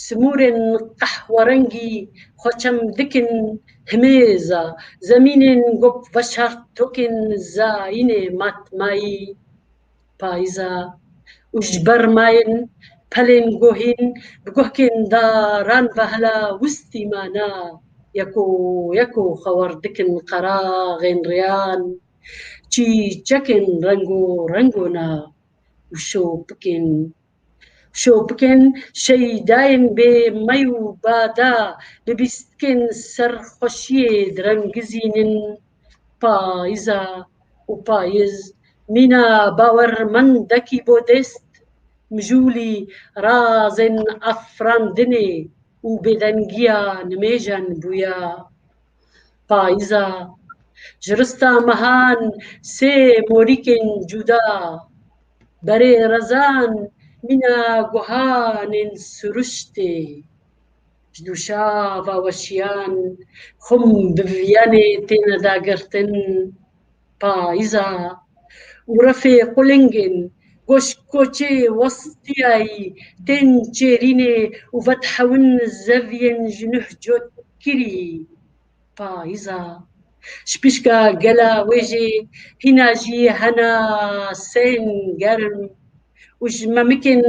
simûrên qehwerengî xwe çem dikin himêza, zemînên gop veşart tokên zayînê matmayî. Payîza û ji ber mayên pelên gohîn bi guhkên daran ve hela wistî mana, yeko yeko xewar dikin qeraxên riyan, çîçekên rengo rengona û şopikên, şopikên şeydayên bê mey û bada bi bîstikên serxweşiyê direngizînin. Payîza û payiz mîna bawermendekî bodest, mijûlî razên afirandinê û bêdengiya nimêjan bûya. Payîza ji rista mehan sê morîkên cuda, berê rezan mîna guhanên siruştê, ji dûşava weşiyan xum bi viyanê têne dagirtin. Payîza û refê qulingên goşkoçê westiyayî tên çêrînê û vedhewin zeviyên ji nuh cotkirî. Payîza ji pişka gela wê jî hîna jî hena sên germ û ji memikên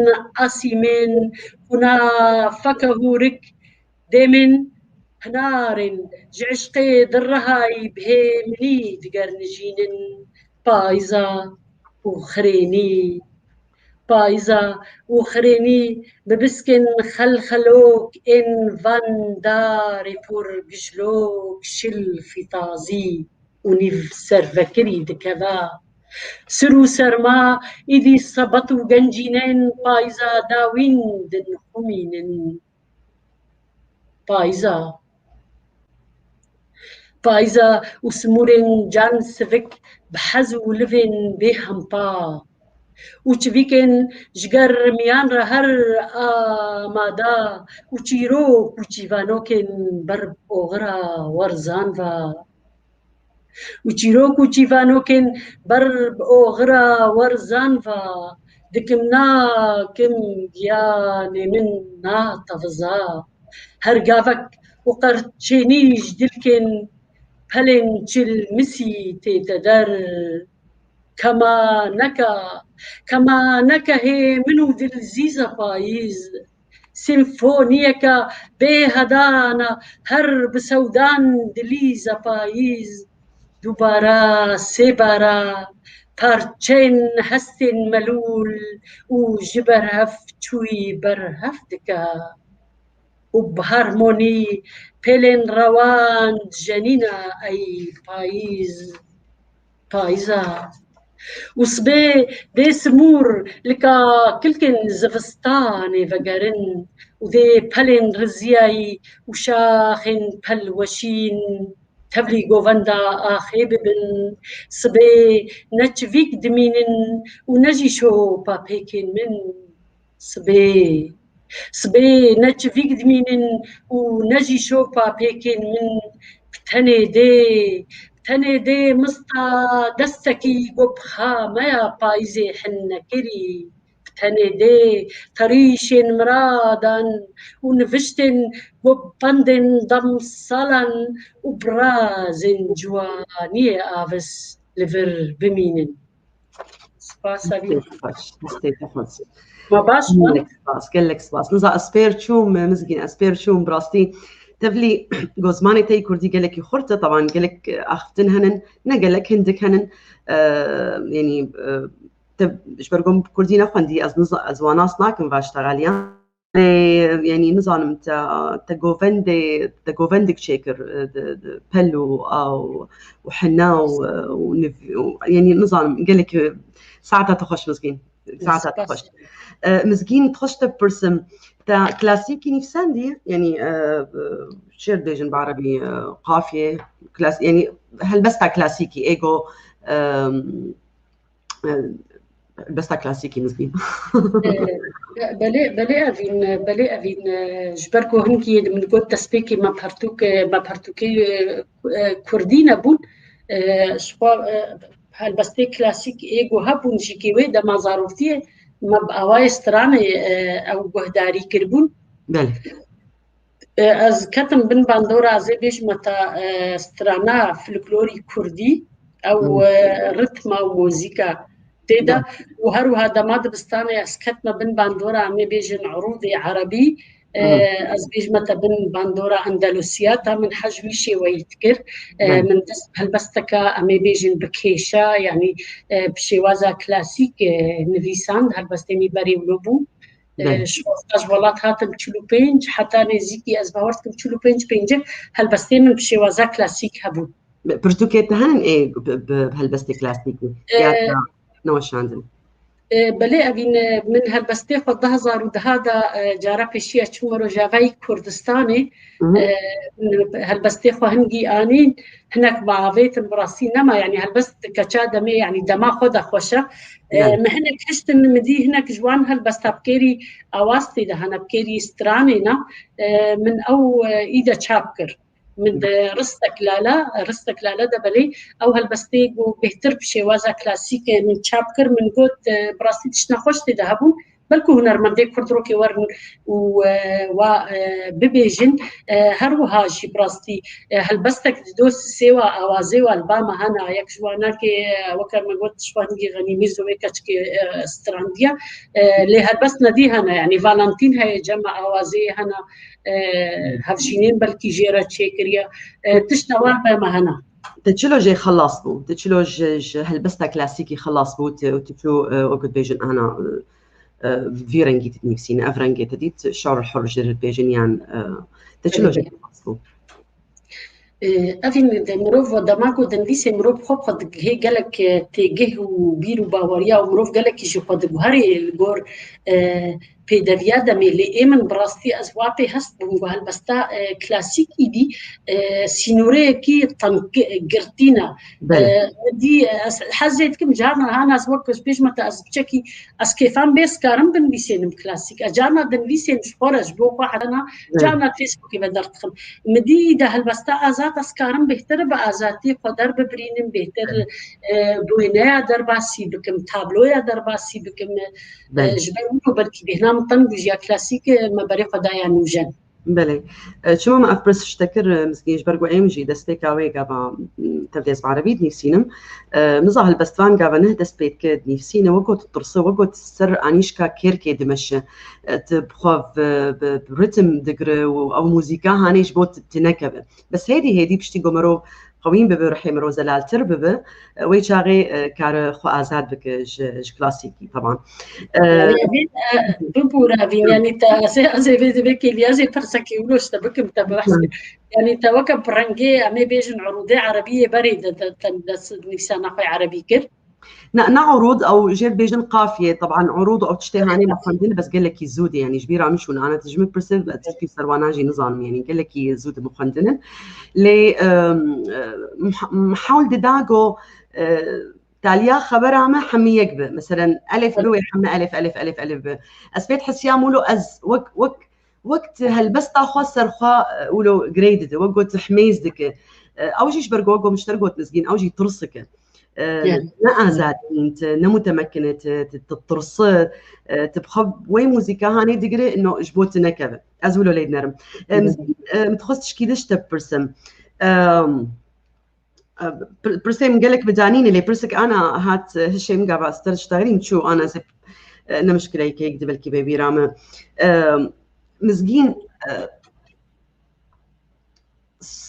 asîmên xuna feke hûrik dêmên hinarên ji eşqê dirihayî bi hêminî digernijînin. Payîza û xirênî. Payîza û xirênî bi biskên xelxelok ên van darê por gijlok şil fîtazî û nîv servekirî dikeve. Sir û serma îdî sebet û gencînên payîza dawîn dinxumînin. Payîza. Payîza û simûrên can sivik bi hez û livên bêhempa û çivîkên ji germiyan re her amada û çîrok û çîvanokên ber bi oxira werzan ve û çîrok û çîvanokên ber bi oxira werzan ve dikim nakim giyanê min nateviza. Her gavek û qerçênî ji dilkên pelên çilmisî tête der. Kemaneka, kemaneke hêmin û dilzîza payîz. Simfoniyeke bêhedana her bi sewdan dilîza payîz. Dubara, sêbara, parçeyên hestên melûl û ji berhev çûyî berhev dike. Û bi harmonî pêlên rewan dijenîne ey payîz. Payîza. Û sibê dê simûr li kakilkên zivistanê vegerin û dê pelên riziyayî û şaxên pelweşîn tevlî govenda axê bibin. Sibê ne çivîk dimînin û ne jî şopa pêkên min. Sibê, sibê ne çivîk dimînin û ne jî şopa pêkên min. Bi tenê dê, bi tenê dê mista destekî go bi xameya payîzê hin nekirî. Bi tenê dê terîşên miradan û niviştên go bi pendên demsalan û bi razên ciwaniyê avis li vir bimînin. Spas, Evîn. Destê xweş, destê te xweş. Ma baş bû? Gelek spas, gelek spas. Niza ez pêr çûm, Mizgîn, ez pêr çûm, bi rastî Tevlî ku zimanê te yê kurdî gelekî xurt e, teban gelek axiftin henin, ne gelek, hindik henin. E, yanî, e, te ji ber ku min kurdî nexwendî, ez niza-, ez wan nas nakim va ştexeliyan. E, yanî nizanim te, te govendê, te govendik çêkir, e, di, di pel û a û, û hina û, e, û niv-, û, yanî nizanim gelek, e, saeta te xweş Mizgîn. Saeta te xweş. E, Mizgîn, dixwest te bipirsim, te klasîkî nivîsandî? Yanî, e, e, çi dibêjin bi erebî, e, qafiyê, klas-, yanî helbesta klasîkî, êgo, e, e, helbesta klasîkî Mizgîn. E, belê, belê Evîn, belê Evîn, e, ji ber ku hingî min got destpêkê me pertûk, e, me pertûkê, e, e, kurdî nebûn, e, ji xwe, e, helbestê klasîk ê ku hebûn jî kê wê dema zaroktiyê me bi awayê stranê, e, ew guhdarî kiribûn. Belê. E, ez ketim bin bandora, ez ê bêjime te, e, strana folklorî kurdî, ew, Hmm. e, ritma û muzîka tê de. Belê. Û her wiha dema dibistanê ez ketime bin bandora, em ê bêjin urûdê erebî, e, Hmm. ez bêjime te bin bandora Endalusiya, ta min hej wî şêweyî dikir. E, Belê. Min dest helbesteke, em ê bêjin bi kêşa, yanî, e, bi şêwaza klasîk, e, nivîsand, helbestê min berê wilo bû. E, Belê. Ji wexta ji welat hatim çil û pênc, heta nêzîkî ez bawer dikim çil û pênc pêncî helbestê min bi şêwaza klasîk hebûn. Pirtûkê te henin ê bi, bi helbestê klasîkî? E, Ya te neweşandin? E, belê Evîn, e, min helbestê xwe du hezar û deh de, e, cara pêşiya çûme Rojavayê Kurdistanê. Hı hı. E, min helbestê xwe hingî anîn, hinek bi avêtin, bi rastî nema, yanî helbest di keça demê, yanî dema xwe de xweş e. E, Belê. Min hinek hiştin, min dî hinek ji wan helbesta bi kêrî awaz tê de hene, bi kêrî stranê ne. E, min ew, e, î de çap kir. Min de Ristek Lala, Ristek Lala de belê, ew helbestê ku bêhtir bi şêwaza klasîk e, min çap kir, min got, e, bi rastî tişt nexweş tê de hebûn. Belku hunermendê kurd rokê werin û, e, wa, e, bibêjin. E, her wiha jî bi rastî, e, helbestek dido sêwa awazê wa li ba me hene, yek ji wan nake, e, weke me got, ji xwe hingî Xenî Mîrzo wê keçikê, e, strandiye. E, lê helbest nedî hene, yanî Valentîn heye, cem me awazê hene, e, hevjînên belkî jê re çêkiriye. E, tişta wan be me hene. Te çilo jê xelas bû? Te çilo ji, ji helbesta klasîkî xelas bû? Te, te çû, e, wekî dibêjin ana, e, e, vî rengî dît nivîsîne, ev rengê te dît, şar hur jê re dibêjin yan, e, te çilo jê xelas bû? E, Evîn, de mirov, dema ku dinivîsê mirov xwe xwe digihê gelek, e, têgih û bîr û baweriya û mirov gelekî jî xwe diguherê li gor, e, pêdeviya demê. Lê ê min bi rastî ez wa pê hest bûm ku helbesta, e, klasîk îdî, e, sînoreyekî teng girtî ne. Belê. E, dî, e, ez hezê dikim carna han ez wek ez bêjme te ez biçekî ez kêfan bê ez karim binivîsênim klasîk. Ez carna dinivîsên ji xwe re ji bo xwe heta na Belê. Carna Facebookê ve derdixim. Min dî de helbesta azad ez karim bêhtir bi azadî xwe derbibirînim, bêhtir, Belê. E, boyneya derbasî bikim, tabloya derbasî bikim. E, Belê. Ji ber wilo belkî bêhna min teng bû, ji ya klasîk, e, me berê xwe daya nûjen. Belê. E, çima me ev pirs ji te kir, e, Mizgîn, ji ber ku em jî destpêka wê gava, m, tevlê ez bi erebî dinivîsînim. E, niza helbestvan gava neh dest pê dike dinivîsîne, wek got tirse, wek got ser anîşka kêrkê dimeşe. E, tu bi xwe bi, bi, bi ritim digire û ew muzîka hanê ji bo tu, tu nekeve. Bes hêdî hêdî piştî ku mirov qewîn bibe, rihê mirov zelaltir bibe, e, wê çaxê, e, kare xwe azad bike ji, ji klasîkî, teban. E, Yanî, Evîn, e, bibûre, Evîn, yanî te, ez ê, ez ê vê, vê kêliya ez ê pirsekê wilo ji te bikim, te behs kir. Yanî, te weke bi rengê, em ê bêjin, urûdê erebî yê berê de, de, te, de nivîsana xwe erebî kir. Ne, ne urûd, ew jê dibêjin qafiyê, teban urûd ew tiştê hanê me xwendin, bes gelekî zû de, yanî ji bîra min çûn, ana tu ji min pirsî, ez tirkî ser wana jî nizanim, yanî gelekî zû de me xwendin. Lê, em, em, hewl dida ku, e, taliya xebera me hemî yek be. Meselen, elif be, wê hemî elif, elif, elif, elif be. Ez pê dihesiyam wilo ez wek, wek, wek tu helbesta xwe ser xwe, e, wilo girê dide, wek got tu himêz dike. E, ew jî ji ber ku wek got min ji te re got Mizgîn, ew jî tirsik e. E, Evet. Ne azad in, tu ne mutemekin e, tu, tu, tu tirsi, e, tu bi xwe wê muzîka hanê digire, no, ji bo tu nekeve. Ez wilo lê dinerim. E, Evet. Mizgîn, e, min dixwest tişkî din ji te bipirsim. Em, Pir-, pirsê min gelek bi canî ne, lê pirsek ana hat, e, hişê min gava ez te re diştexilîm çû, ana ez ê, e, ne mişkileyek heyek di belkî bê bîra me. E, Mizgîn, e,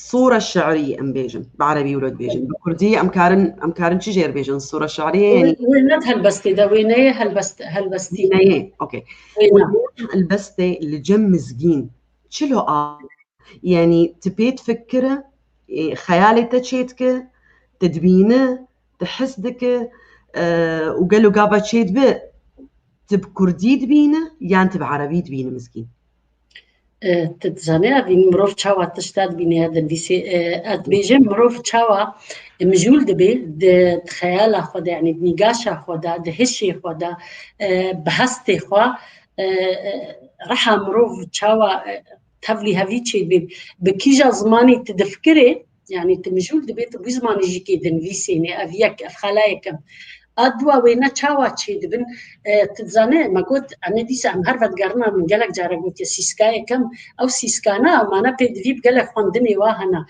الصورة الشعرية em bêjin, bi erebî wilo dibêjin. Bi kurdî em karin, em karin çi jê re bêjin? Sura şi'rîye, yanî Wêne di helbestê de, wêneyê helbest, helbestî. Wêneyê, okey. Wêne. Wêne helbestê li cem mizgîn çilo a, yanî tu pê difikire, e, xeyalê te çêdike, tu dibîne, tu his dike, e, û gelo gava çêdibe, tu bi kurdî dibîne yan tu bi erebî dibîne mizgîn? E, tu dizanî, evîn mirov çawa tişta dibîne ya dinivîsê? E, ez dibêjim mirov çawa mijûl dibe di, di xeyala xwe de, yanî di nîgaşa xwe de, di hişê xwe de, e, bi hestê xwe, e, e, reha mirov çawa, e, tevlî hevî çêdibe, bi kîja zimanî tu difikirê, yanî tu mijûl dibê tu wî zimanî jî kê dinivîsênê, ev yek, ev xela yekem. A dua wêne çawa çêdibin? E, tu dizane, me got, em ê dîsa em her vedigerina, min gelek care gotiye sîska yekem, ew sîskana, mane pêdivî bi gelek xwendinê wa hene.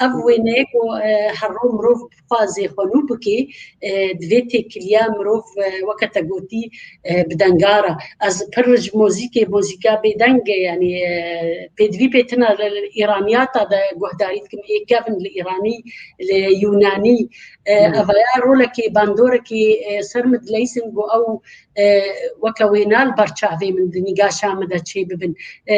Ev wêneyê ku, e, her ro mirov bixwaze xwe nû bike, e, divê têkiliya mirov, e, weke te gotî, e, bi denga re. Ez pir ji mozîkê, mozîka bêdeng e, yanî, e, pêdivî pê tune li, li îraniyata de guhdarî dikim, ê kevin li îranî, li yûnanî, e, evaya rolekê, bandorekê, e, ser min dileysin ku ew, e, weke wêna li ber çavê min di nîgaşa min de çê bibin. E,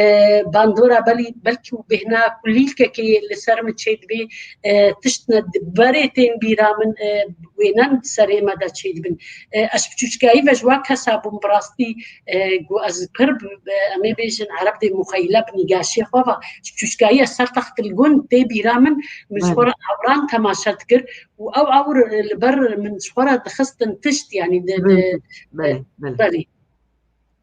bandora belî, belkî û bêhna kulîlkekê li ser min çê dibê, e, tiştine di berê tên bîra min, e, wênen di serê me de çê dibin. E, ez ji piçûçkayî ve ji wa kesa bûm bi rastî, e, ku ez pir bi, bi, em ê bêjin Ereb dê muxeyile bi nîgaşê xwe ve. Ji piçûçkayî ez ser textil gun tê bîra min, min ji xwe re ewran temaşe dikir û ew ewr, e, li ber min ji xwe re dixistin tişt, yanî di, di, Belê, belê. belê.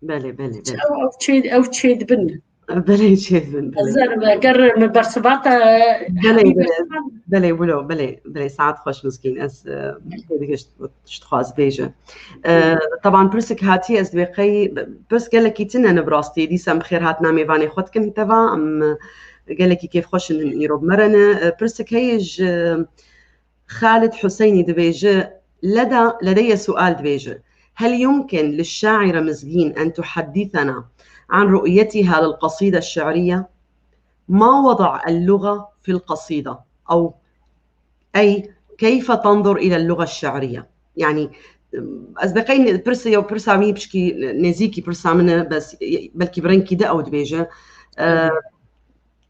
Belê, belê, belê. Ew, ew çê, ew çê dibin. Belê çêdibin, belê. Ezer, eger min bersiva te Belê, hemî belê. bersiva Belê, wilo, belê, belê, saet xweş mizgîn. Ez, e, pêdivî tişt, tişt dixwaz bêje. E, taban pirsek hatiye, ez dibê qey, pirs gelekî tine ne bi rastî, dîsa em bi xêr hatina mêvanê xwe dikin teva, em, e, gelekî kêfxweş in îro bi me re ne. E, pirsek heye ji Xalid Huseynî dibêje, لدى، لدي سؤال dibêje. هل يمكن للشاعرة مزگین أن تحدثنا عن رؤيتها للقصيدة الشعرية؟ ما وضع اللغة في القصيدة؟ أو أي كيف تنظر إلى اللغة الشعرية؟ Yani, ez beqey pirsa, yew pirsa min pişkî nêzîkî pirsa min e, bes belkî bi rengkî di ew dibêje. E,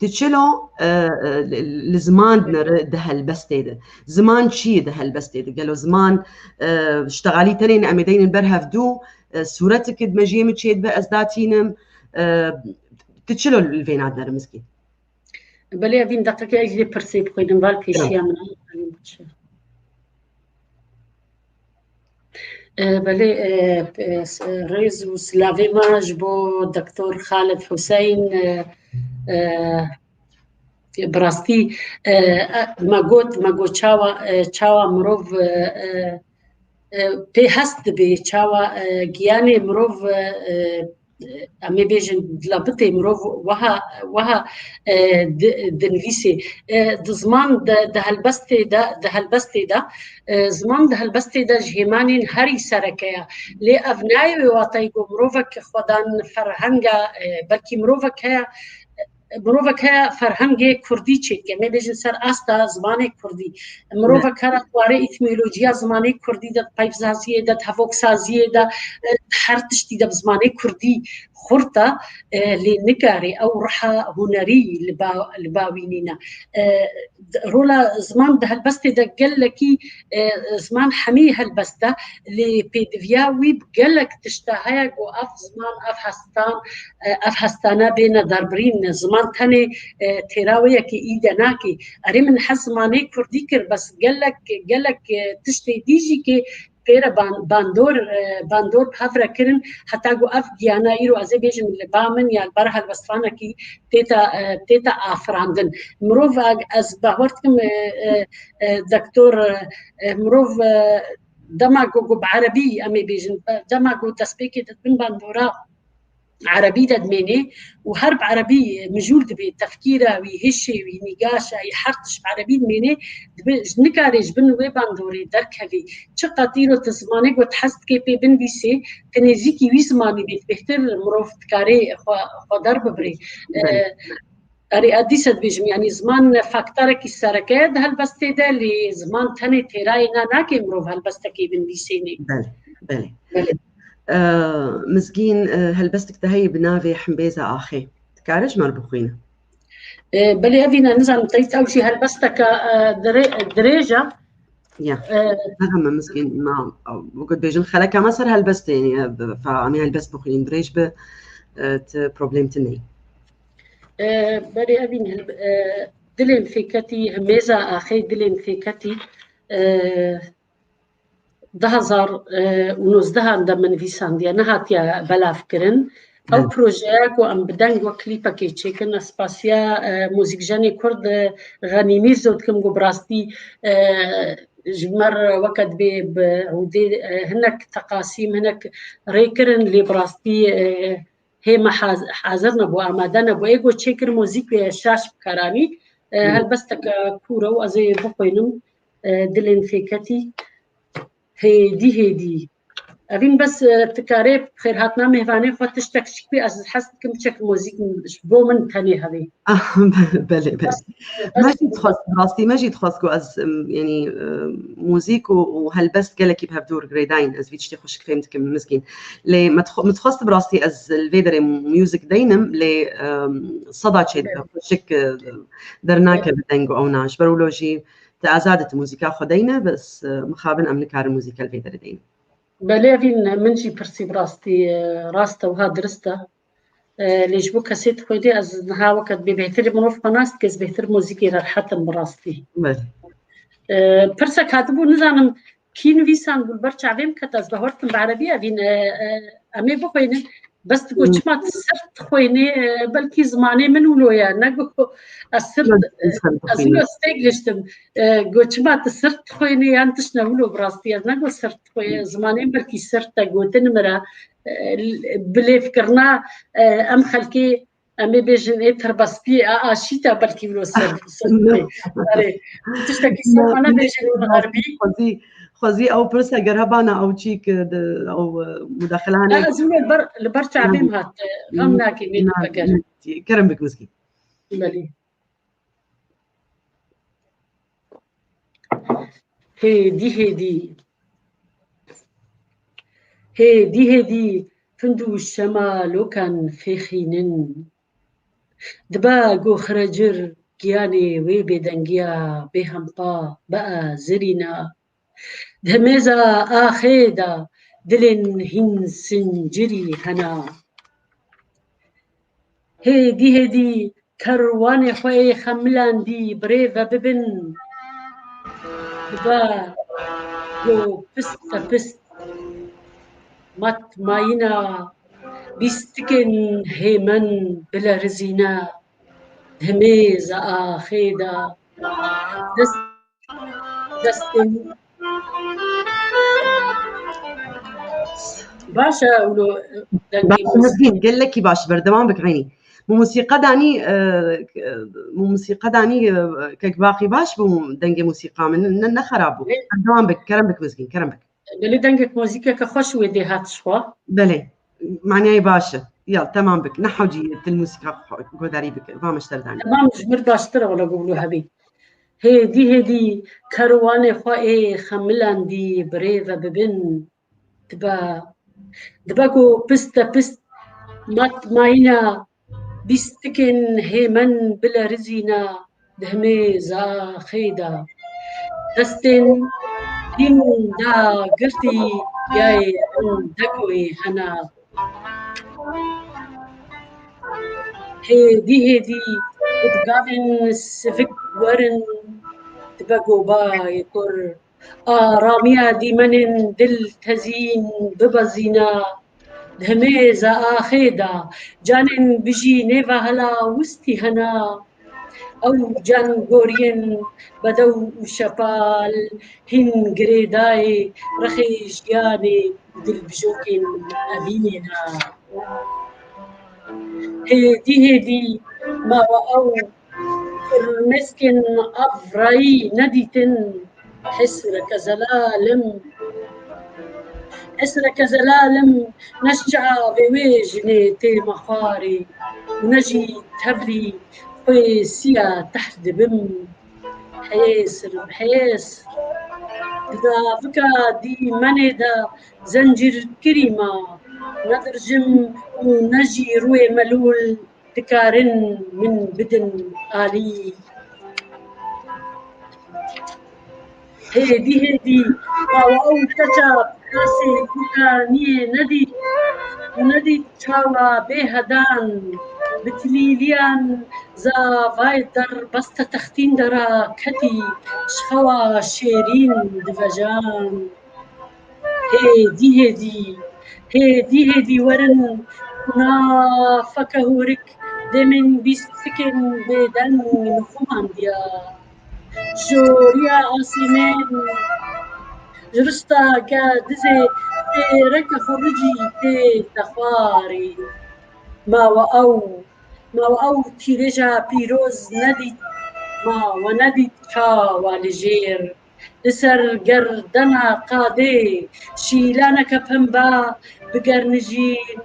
Ti çilo, e, e, li, li ziman dinere di helbestê de? Ziman çi ye di helbestê de? Gelo ziman, e, ştexalî tenê ne em ê deynin ber hevdû, e, sûreteke di mejiyê min çêdibe ez datînim, e, ti çilo li vêna dinere mizgîn? Belê, evîn deqeke ez lê pirsê bixwînim, val pêşiya min. E, belê, e, e, s-, rêz û silavê me ji bo Doktor Xalid Huseyn, e, e, bi rastî, e, e, me got, me got çawa, e, çawa mirov, e, e, e, pê hest dibe, çawa, e, giyanê mirov, e, e, em ê bêjin dilabitê mirov wiha, wiha, e, di, dinivîsê. E, di ziman di, di helbestê de, di helbestê de, e, ziman di helbestê de ji hêmanên herî sereke ye. Lê ev nayê wê watayê ku mirovek xwedan ferhenga, e, belkî mirovek heye, mirovek heye ferhengê kurdî çêdike. Em ê bêjin ser asta zimanê kurdî. Mirovek heye di warê etîmolojiya zimanê kurdî de, di peyvsaziyê de, di hevoksaziyê de, e, di her tiştî de bi zimanê kurdî xurt e, e, lê nikare ew riha hunerî li ba, li ba wî nîne. E, d-, rola ziman di helbestê de gelekî, e, ziman hemî helbest e, lê pêdiviya wî bi gelek tişta heye ku ev ziman, ev hestan, e, ev hestane bêne derbirîn. Ziman tenê, e, têra wê yekê î de nake. Erê, min hez zimanê kurdî kir, bes gelek, gelek, e, tiştê dî jî kê pê re ban-, bandor, e, bandor bi hev re kirin, heta ku ev giyana îro ez ê bêjim li ba min ya li ber helbestvanekî tête, e, tête afirandin. Mirov, e, ez bawer dikim, e, e, e, doktor, e, e, mirov, e, dema ku, ku bi erebî em ê bêjin, e, dema ku destpêkê dibin bandora erebî de dimênê û her bi erebî mijûl dibê, tefkîra wî, hişê wî, nîgaşa wî, her tişt bi erebî dimênê, dibe, nikare ji bin wê bandorê derkevê. Çiqas îro tu zimanê ku tu hez dikê pê binivîsê, tu nêzîkî wî zimanî bê, bêhtir mirov dikarê xwe, xwe derbibirê. Belê. E, Erê, ez dîsa dibêjim, yanî ziman faktorekî sereke ye di helbestê de, lê ziman tenê têrayê na nake mirov helbestekê binivîsênê. Belê, belê. Belê. Mizgîn, helbestek te heye bi navê Himbêza Axê. Dikare ji me re bixwîne? Belê, evîne, nizanim teyt ew jî helbesteke dirê-, dirêj e. Ya. Nexeme Mizgîn, ma, wekî dibêjin xeleka me ser helbestê, yanî, fa-, em ê helbest bixwînin, dirêj be, ti problem tune ye. Belê, evîn, dilên fêketî, Himêza Axê dilên fêketî, du hezar û nozdehan de min nivîsandiye, nehatiye belavkirin. Ew projeya ku em bi deng wek klîpekê çêkin, ez spasiya muzîkjenê Kurd Xenî Mîrzo dikim ku bi rastî ji me re weke dibê bi ûdê hinek teqasîm, hinek rê kirin, lê bi rastî hê me haz-, hazir nebû, amade nebû. Ê ku çêkir muzîk wê şaş bikaranî. Helbesteke kûr e û ez ê bixwînim, dilên fêketî. Hêdî hêdî. Evîn bes, e, tu karê xêrhatina mêvanê xwe tiştek şik bî, ez hez dikim biçek muzîk ji bo min tenê hevê. Ah, belê, belê. Bes, bes. Me jî dixwest, bi rastî me jî dixwest ku ez, em, yanî, e, muzîk û, û helbest gelekî bi hevdûr girêdayîn, ez vî tiştê xwe şik fêm dikim Mizgîn. Lê me dixwe-, me dixwest bi rastî ez li vê derê muzîk deynim, lê, em, seda çê dibe, xwe şik, e, dernake bi deng û ew na. Ji ber wilo jî Te azad e, tu muzîka xwe deyne, bes, e, mixabin em nikarin muzîka li vê derê deynin. Belê, evîn min jî pirsî bi rastî, e, rast e, wiha dirist e. E, lê ji bo kesê dixwedê ez niha weke bê bêhtir mirov xwe nas dike, ez bêhtir muzîkê re rehet im bi rastî. Belê. E, pirsek hatibû, nizanim, Kî nivîsandibû li ber çavê min ket, ez bi hurd im bi erebî, evîn, e, e, em ê bixwînin. Bes digo, hmm, çima tu sirt dixwînî, e, belkî zimanê min wilo ye, ne go ez sirt, e, ez wilo stêk giştim. E, go çima tu sirt dixwînî, yan tişt ne wilo bi rastî, ez ne go sirt dixwînî, zimanê min belkî sirt e, gotin min re, e, bi lêvkirina, e, em xelkê Em ê bêjin ê tirbestî, a, aşîta belkî wilo ser, ser. Erê. Tiştekî ser me nebêjin bi xerbî. Xwezî, xwezî ew pirsa ger hebana ew çîk, e, di, ew, e, mudaxilane. Ez wilo li ber, li ber çavê min hat, e, xem nake, nê, nake, eger. Kerem bik Mizgîn. Belê. Hêdî hêdî. Hêdî hêdî pind û şemalokan fêxînin. Dibe ku xirecir giyanê wê bêdengiya bêhempa bia zirîna. Di himêza axê de dilên hîn sincirî hena. Hêdî hêdî kerwanê xwe ê xemilandî bi rê ve bibin. Dibe ku pist te pist mat mayîna bîstikên hêmen bilerizîne. Di himêza axê de dest Destên. Baş e, wilo dengê Baş, muzîk. Mizgîn, gelekî baş, berdewam bik, eynî. Muzîka danî, e, muzîka danî, e, kek baqî baş bû dengê muzîka min, ne, ne xerab bû. Ê. Berdewam bik, kerem bik Mizgîn, kerem bik. Belê dengek muzîkeke xweş wê dê hat ji xwe. Belê. Manayê baş e. Ya, temam bik. Ne hewcî til muzîka xwe godarî bike. Va min ji te re danî. Temam, ji min baştir e wele ku wilo hebî. Hêdî hêdî kerwanê xwe ê xemilandî bi rê ve bibin. Dibe, dibe ku pist te pist mat mayîna bîstikên hêmen bilerizîne di himêza axê de. Destên hîn dagirtî yayê min dekoyê hene. Hêdî hêdî ku bi gavên sivik werin dibe gobayê kur. Aramiya dîmenên dil tezîn bibezîna. Di himêza axê de canên bijî nêva hela wistî hena. Ew can goriyên bedew û şepal hîn girêdayê rexê jiyanê û dilbijokên evînê ne. Hêdî hêdî mawa ew firmeskên avrayî nedîtin, hesreke zelalim. Hesreke zelalim ne ji çavê wê jinê tê me xwarê û ne jî tevlî Xwê siya tehr dibim, hêsir bi hêsir. Di davika dîmenê de zencîrkirî ma, ne dirjim û ne jî rûyê melûl dikarin min bidin alî. Hêdî hêdî, mawa ew keça pirasê Gurkaniyê nedît, nedît çawa bêhedan bi tilîliyan zavayê derbeste textîn de raketî, ji xewa şêrîn divejan. Hêdî hêdî, hêdî hêdî werin, kunafeke hûrik dêmên bîstikên bêdeng nixumandiya. Joriya asîmên ji rista gedizê têreke xuricî tê texwarê. Mawa ew, mawa ew tîrêja pîroz nedît, mawa nedît çawa li jêr. Li ser gerdena qadê şîlaneke pemba bi gernijîn,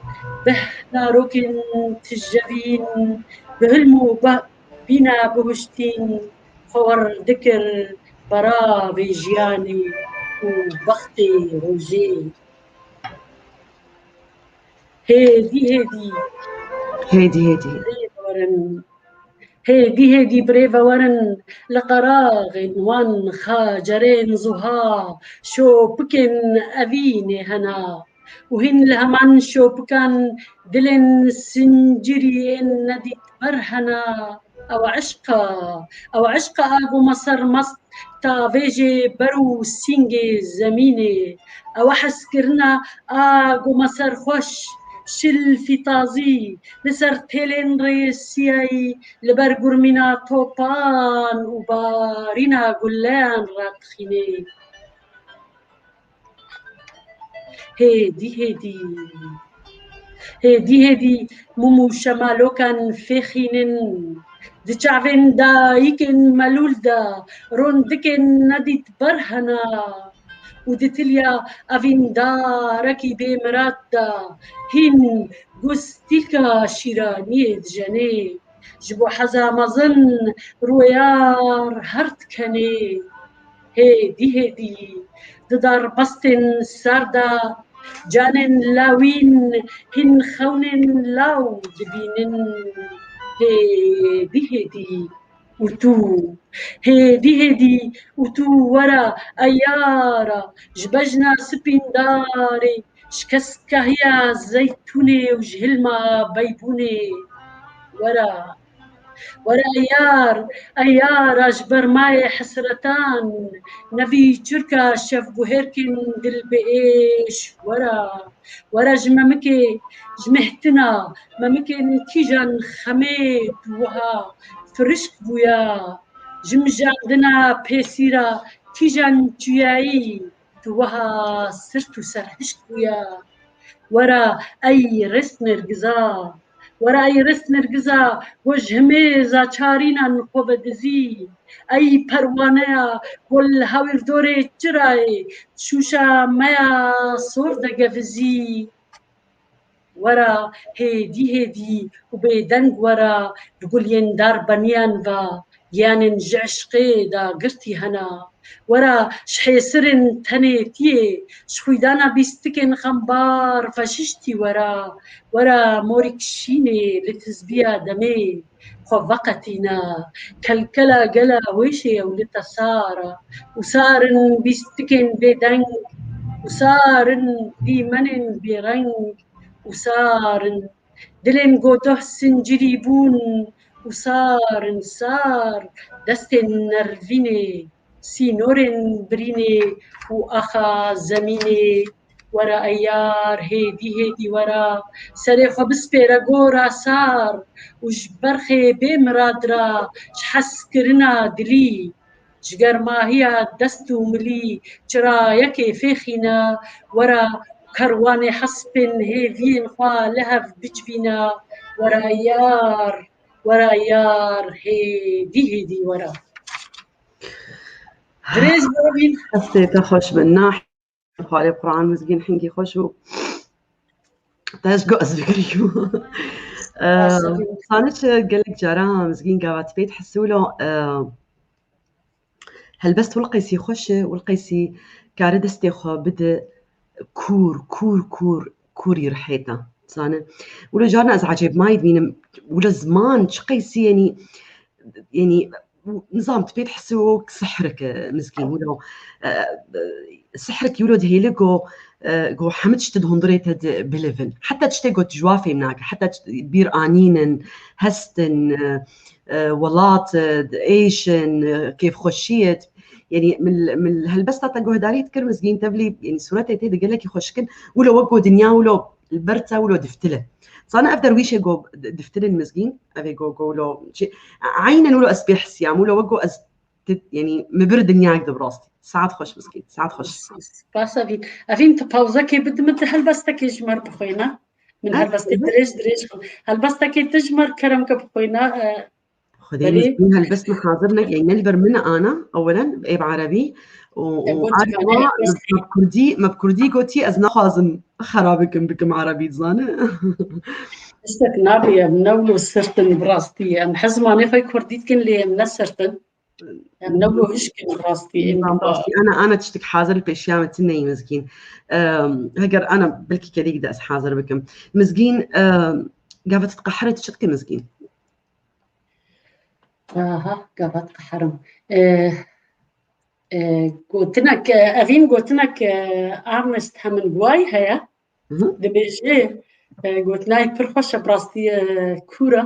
beh narokên tijevîn, bi hilm û ba-, bîna bihuştîn xwe wer dikir beravê jiyanê û bextê rojê. Hêdî hêdî. Hêdî hêdî. Hêdî werin. Hêdî hêdî birêve werin, li qeraxên wan xacerên zuha şopikên evînê hena û hîn li heman şopikan dilên sincirî ên nedîtber hena. Ew eşq e, ew eşq e a goma sermest tavêjê ber û sîngê zemînê. Ew e hezkirina a goma serxweş, şilfî tazî, li ser têlên rêsiyayî, li ber gurmîna topan û barîna guleyan radixînê. Hêdî hêdî, hêdî hêdî mûm û şemalokan fêxînin. Di çavên dayikên melûl de rondikên nedîtber hene û di tiliya evîndarekî bêmirad de hîn gustîlka şîraniyê dijenê. Ji bo heza mezin rûyar her dikenê. Hêdî hêdî di darbestên sar de canên lawîn hîn xewnên law dibînin. Hêdî hêdî û tu, hêdî hêdî û tu were ey yara ji bejna spîndarê, ji keskahîya zeytûnê û ji hilma beybûnê. Were, were ey yar, ey yara ji bermayê hesretan, nevî çirka şevguhêrkên dilbêêş. Were, were ji memikê, ji mehtina memikên kîjan xemê tu wiha firişk bûya, ji mijandina pêsîra kîjan çiyayî tu wiha sirt û serhişk bûya. Were ey rêst nêrgiza, were ey rêst nêrgiza, go ji himêza çarînan xwe vedizî. Ey perwaneya go li hawîrdorê çirayê şûşa me ya sor de gevizî. Were hêdî hêdî û bêdeng were, li guliyên darbeniyan ve giyanên ji eşqê dagirtî hene. Were ji hêsirên tenêtiyê, ji xwîdana bîstikên xembar veşiştî were. Were morîk şînê li tizbiya demê xwe veqetîne. Kelkela gela wêşê ew li te sar e û sar in bîstikên bêdeng û sar in dîmenên bêreng û sar in dilên godoh sincirî bûn û sar in sar destên nervînê, sînorên birînê û axa zemînê. Were ey yar, hêdî hêdî were, serê xwe bispêre gora sar û ji berxê bêmirad re ji hezkirina dilî, ji germahiya dest û milî çirayekê fêxîne. Were kerwanê hespên hêviyên xwe li hev bicivîne. Were ey yar, were ey yar, hêdî hêdî were. Dirêj bibîn. Hestê te xweş bin. Nah, xalê Quran mizgîn hingî xweş bû. Te ji gaz bigirî. Sane çi gelek cara Mizgîn gava tu pê dihesûlo, helbest wil qeysî xweş e, wil qeysî kare destê xwe bide kûr, kûr, kûr, kûrî rihêta. Zane. Wilo carna ez ecêbmayî dibînim, wilo ziman çi qeysî, yenî, yenî, nizam tu pê dihesû wek sihrik e Mizgîn, wilo, e, sihrik wilo dihêle go, e, go hemû tiştê di hundirê te de bilivin. Heta tiştê go tu ji wa fêm nake, heta tişt-, bîr anînin, hestin, e, e, welat, e, êşin, e, kêfxweşiyê. Yenî min, min helbesta te guhdarî dikir Mizgîn, tevlî, yenî sûretê tê de gelekî xweşik in. Wilo wek go dinya wilo li ber te wilo diftil e. Zane ev derwîşê go diftilin Mizgîn, ev ê go, go wilo çi, eynen wilo ez pê hesiyam, wilo wek go ez ti-, yenî min bir dinyayek de bi rastî. Saet xweş Mizgîn, saet xweş. Spas Evîn. Evîn, tu pawzekê bide min, tu helbestekê ji me re bixwîne. Min Ha, helbestê tabii. dirêj dirêj xwe. Helbestekê tu ji me re kerem ke bixwîne, e, Xwedê Belê. Mizgîn helbest min hazir neke, ne li ber min ana, ewelen ê bi erebî û, û Ego arî cigane, wa ego me bi kurdî, me bi kurdî gotî ez naxwazim xera bikim, bikim erebî, dizane. Tiştek nabe, em ne wilo sirtin bi rastî. Em hezmanê xwe kurdî dikin lê em ne sirtin. Em ne wilo hişk in bi rastî. Em Nizam bi rastî. Ana, ana tiştek hazir li pêşiya me tune ye Mizgîn. Em, heger ana belkî kedîk de ez hazir bikim. Mizgîn, em, gava tu diqehire tu çi dike Mizgîn? Aha, gava diqehirim. E, e, gotinek, e, Evîn gotinek, e, Ernest Hemingway heye. Hı hı. Dibêje, e, gotinayê pir xweş e, bi rastî, e, kûr e.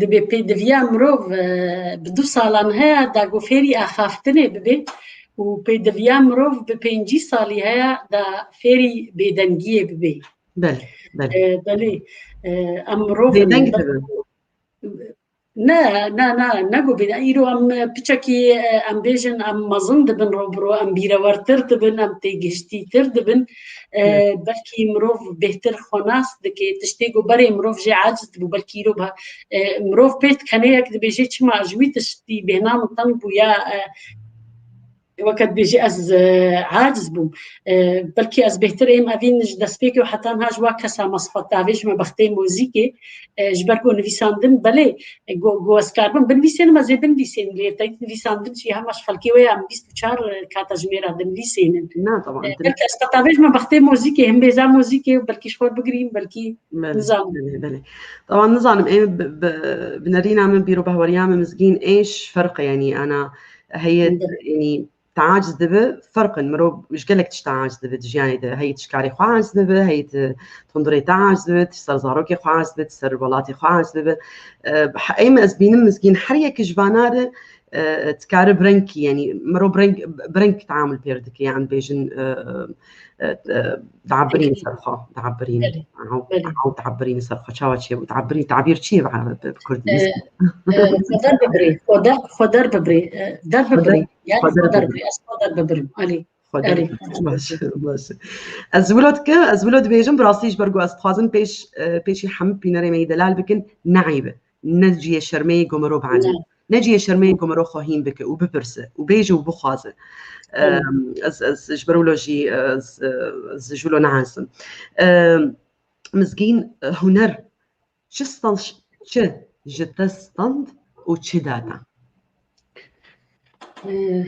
Dibê pêdiviya mirov, e, bi du salan heye, da ku fêrî axaftinê bibe û pêdiviya mirov bi pêncî salî heye, da fêrî bêdengiyê bibe. Belê, belê. E, belê. E, em mirov in, Bêdeng bel- dibe. Ne, ne, ne, ne ku bê. Îro em piçekî, e, em bêjin, em mezin dibin ro bi ro, em bîrewertir dibin, em têgihiştîtir dibin. E, Evet. Belkî mirov bêhtir xwe nas dike, tiştê ku berê mirov jê aciz dibû, belkî îro ba, e, mirov pê dikenê yek dibêje, çima ji wî tiştî bêhna min teng bû ya, e, weke dibêjî ez, e, aciz bûm. E, belkî ez bêhtir êm evîn ji destpêkê û heta niha ji wa kesa me sifat davê ji me bextê muzîkê, e, ji ber ku nivîsandin belê, e, go, go ez karibim binivîsênim, ez ê binivîsênim lê te nivîsandin jî hema ji xelkê we ya em bîst û çar, e, kata ji mêra dinivîsênin. Na, tamam. E, belkî ez qetavê ji me bextê muzîkê, him bêza muzîkê û belkî ji xwe bigirîm, belkî Belê, nizanim. Belê, belê. Tamam, nizanim, ê bi, bi, bi nerîna min bîr û bahweriya min Mizgîn êş ferq e, yanî ana heye, Belê. Yanî taciz dibe, ferq in. Mirov ji gelek tişta aciz dibe di jiyanê de. Heye tu ji karê xwe aciz dibe, heye tu hundirê te aciz dibe, tu ser zarokê xwe aciz dibe, tu ser welatê xwe aciz dibe. E, he-, ê min ez bînim Mizgîn her yek ji vana re, e, dikare bi rengkî, yanî mirov bi reng, bi reng teamul pêr dike, yan bêjin, e, e, e, diabirîn Belê. ser xwe, diabirîn. Belê. Ew, Belê. Ew diabirîn ser xwe, çawa çêbû? Diabirîn, tabîr çi ye bi, bi, bi kurdî? E, e, xwe der bibirê, xwe der, xwe der bibirê, e, der Xwe der, bibirê. Yani xwe der xwe der bibirê. bibirê, ez xwe der bibirim. Alî. Xwe der Erê. bibirê. Baş, baş. Ez wilo dikim, ez wilo dibêjim, bi rastî ji ber ku ez dixwazim pêş, e, pêşî hemû bînerê me yî delal bikin, neîb e. Ne cihê şermê ye ku mirov biaciz. Ne. Ne cihê şermê ye ku mirov xwe hîn bike û bipirse û bêje û bixwaze. Hı. Em, ez, ez ji ber wilo jî, ez, ez ji wilo neazim. Em, Mizgîn, e, huner çi stand, çi ji te stand û çi da te? Eh,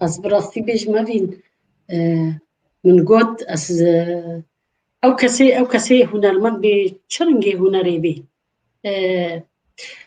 ez bi rastî bêjim evîn, eh, min got, ez, eh, ew kesê, ew kesê hunermend bê, çi rengê hunerê bê? Eh,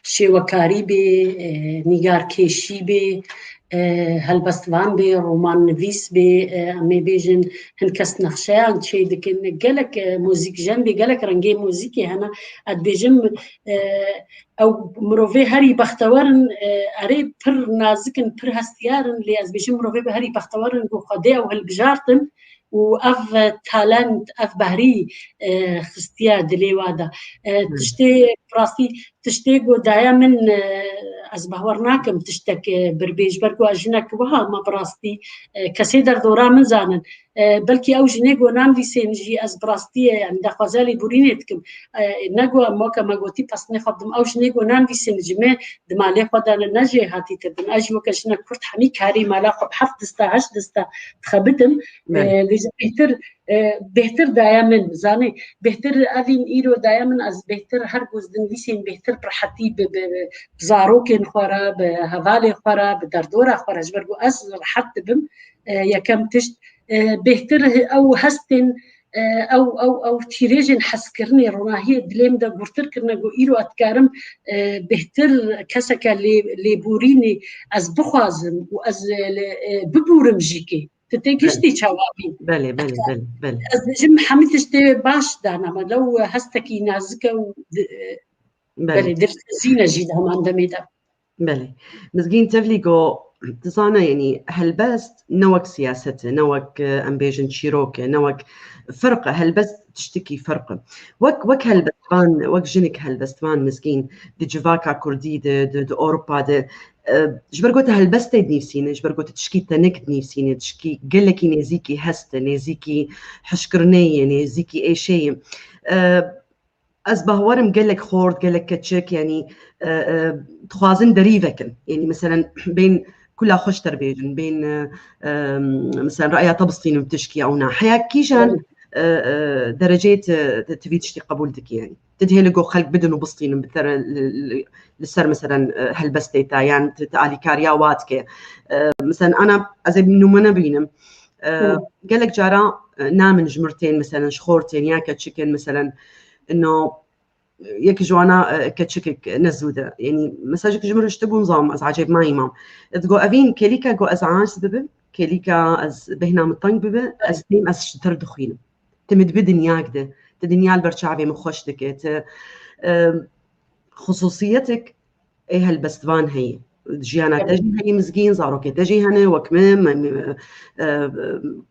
şêwekarî bê, eh, nîgarkêşî bê, eh, helbestvan bê, romannivîs bê, eh, em ê bêjin hin kes nexşeyan çê dikin. Gelek, eh, muzîkjen bê, gelek rengê muzîkê hene. Ez dibêjim, eh, ew mirovê herî bextewer in, eh, erê pir nazik in, pir hestiyar in, lê ez dibêjim mirovê bi herî bextewer in ku Xwedê ew hilbijartin û ev talent, ev behrî, eh, xistiye dilê wa de. Eh, Hmm. Tiştê, bi rastî, tiştê ku daye min, eh, ez bawer nakim tiştek, eh, birbê, ji ber ku ez jinek wiha me bi rastî, eh, kesê derdora min zanin. Eh, belkî ew jinê ku nanivîsên jî ez bi rastî, eh, em daxwaza lêborînê dikim. Eh, ne ku em weke me gotî pesnê xwe bidim. Ew jinê ku nanivîsên ji me di malê xwe de ne, ne jêhatîtir din. Ez jî weke jinek kurd hemî karî mala xwe bi heft dista, heşt dista dixebitim. Evet. Eh, lê ji bêhtir e, bêhtir daye min, zanî, bêhtir evîn îro daye min, ez bêhtir her ku ez dinivîsîm bêhtir bi rehetî bi, bi, bi zarokên xwe re, bi hevalê xwe re, bi derdora xwe re, ji ber ku ez rehet dibim, e, yekem tişt, e, bêhtir ew hestên, e, ew, ew, ew tîrêjên hezkirinê, ronahiyê dilê min de gurtir kirine ku îro ez dikarim, e, bêhtir keseke lê, lêborînê ez bixwazim û ez, e, lê, e, bibûrim jî kê. Tu tê giştî çawa bî? Belê, belê, belê, belê. Ez dibêjim hemî tiştê baş dana me, lew hestekî nazik e û di-, Belê. Belê, dilxizîne jî di heman demê de. Belê. Mizgîn, tevlî go, tu zane, yanî helbest ne wek siyaset e, ne wek, e, em bêjin çîrok e, ne wek ferq e, helbest tiştekî ferq e. Wek, wek helbestvan, wek jinik helbestvan Mizgîn, di civaka kurdî de, di, di Ewropa de, e, ji ber ku tu helbestê dinivîsîne, ji ber ku tu tişkî tenik dinivîsîne, tişkî gelekî nêzîkî hest e, nêzîkî hişkirinê ye, nêzîkî êşê ye. E, ez bawerim gelek xort, gelek keçik, yanî, e, e, dixwazin derî vekin. Yanî, meselen, bên kula xwe ji te re bêjin, bên, e, e, meselen, reya te bistînin bi tişkî ew na. Heya kîjan, e, e, dereceyê tu, tu vî tiştî qebûl dikî, yanî? Tu dihêlî go xelk bidin û bistînin bi te re li, li, li ser, meselen, e, helbestê te, yan tu, tu alîkariya wa dike. E, meselen, ana ez ê nûmûne bînim. E, Hı. Gelek cara, e, namin ji mir tên, meselen, ji xor tên ya keçik in, meselen, ino, e, yek ji wana, e, keçikek ne zû de. Yanî, mesajek ji mir hiştibûn zam, ez ecêb mayî mam. Digo, evîn kêlîka ku ez aciz bibim, kêlîka ez bêhna min teng bibe, ez dêm ez ji te re dixwînim. Tu min dibe dinyak de. Tu dinya li ber çavê min xweş dike. Tu, e, xusûsiyetek ê helbestvan heye. Jiyana te jî heye Mizgîn, zarokê te jî hene, wek min, me, me, e,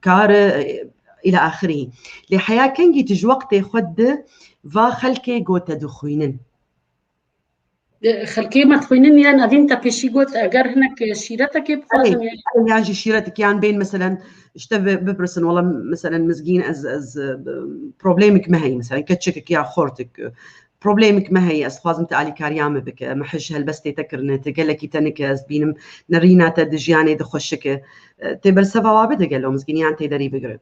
kar, e, îla axirî. Lê heya kengî tu ji wextê xwe di va xelkê go te dixwînin? Xelkê me dixwînin, yan evîn te pêşî got, eger hinek şîretekê bixwazin, Erê, yan erê, yan jî şîretek, yan bên, meselen, ji te bi-, bipirsin, wela, meselen, Mizgîn, ez, ez, e, problemek me heye, meselen, keçikek ya xortik, e, problemek me heye, ez dixwazim tu alîkariya min bike, me hej helbestê te kirine, tu gelekî tenik e, ez dibînim nerîna te di jiyanê de xweşik e. E, tê bersiva wa bide gelo Mizgîn, yan tê derî bigire?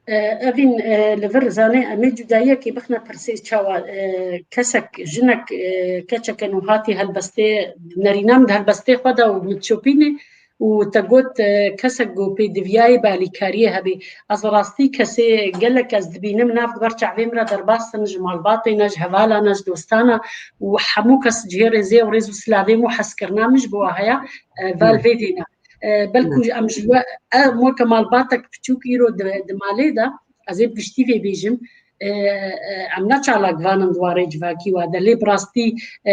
E, evîn, e, li vir zanê, em ê cudayiyekê bixine pirsê çawa, e, kesek, jinek, e, keçeke nû hatî helbestê, nerîna min di helbestê xwe de û min çopînê û te got, e, kesek ku pêdiviyayê bi alîkariyê hebê. Ez rastî kesê gelek ez dibînim nav di ber çavê min re derbas in, ji malbatê ne, ji hevala ne, ji dostana û hemû kes cihê rêzê û rêz û silavê min û hezkirina min ji bo wa heye, e, val vê dîna. E, belkû em ji we, em weke malbatek piçûk îro di, di malê de, ez ê bi giştî vê bêjim, e, e, em ne çalakvan in di warê civakî wa de, lê bi rastî, e,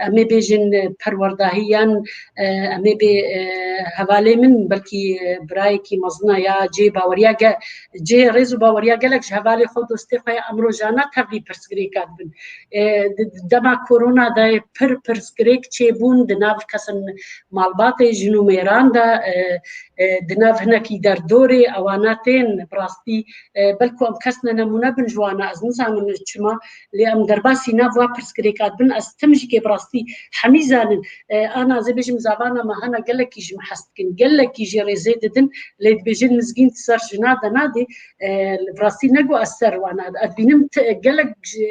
em ê bêjin, e, perwerdahî yan, e, em ê bê, e, hevalê min belkî, e, birayekî mezin e ya cihê baweriya ge-, cihê rêz û baweriya gelek ji hevalê xwe, dostê xwe ya em rojane tevlî pirsgirêka dibin. E, di, di dema korona de pir pirsgirêk çêbûn di nav kesin malbatê jin û mêran de, e, e, di nav hinekî derdorê ewana tên bi rastî, e, belku em kes ne nemûne bin ji wana, ez nizanim çima, lê em derbasî nav wa pirsgirêka dibin, ez tim jî kê bi rastî hemî zanin, e, ana ez ê bêjim zavana me hene gelekî ji min hez dikin, gelekî jê rêzê didin, lê dibêjin Mizgîn tu ser jina de nadê, e, bi rastî ne ku ez ser wana, ez dibînim ti-, gelek ji,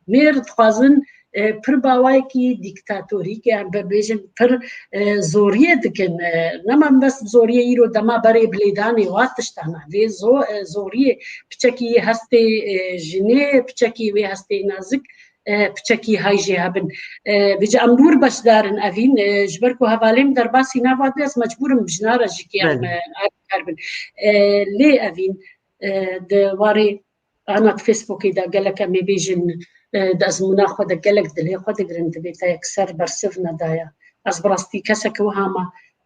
mêr dixwazin, e, pir bawayekî dîktatorîk, yan bibêjin pir, e, zoriyê dikin. E, nema bes zoriyê îro dema berê bi lêdanê wa tiştana. Vê zo-, e, zoriyê piçekî hestê, e, jinê, piçekî wê hestê nazik, e, piçekî hay jê hebin. E, vêca em dûr beşdar in evîn, e, ji ber ku hevalê min derbasî nav wa dê, ez mecbûr im bi jina re jî kiyam, Belê. e, alîkar bin. E, lê evîn, e, di warê ana di Facebookê de gelek em ê bêjin, e, di ezmûna xwe de gelek dilê xwe digirin, divê te yekser bersiv nedaye. Ez bi rastî kesek wiha me,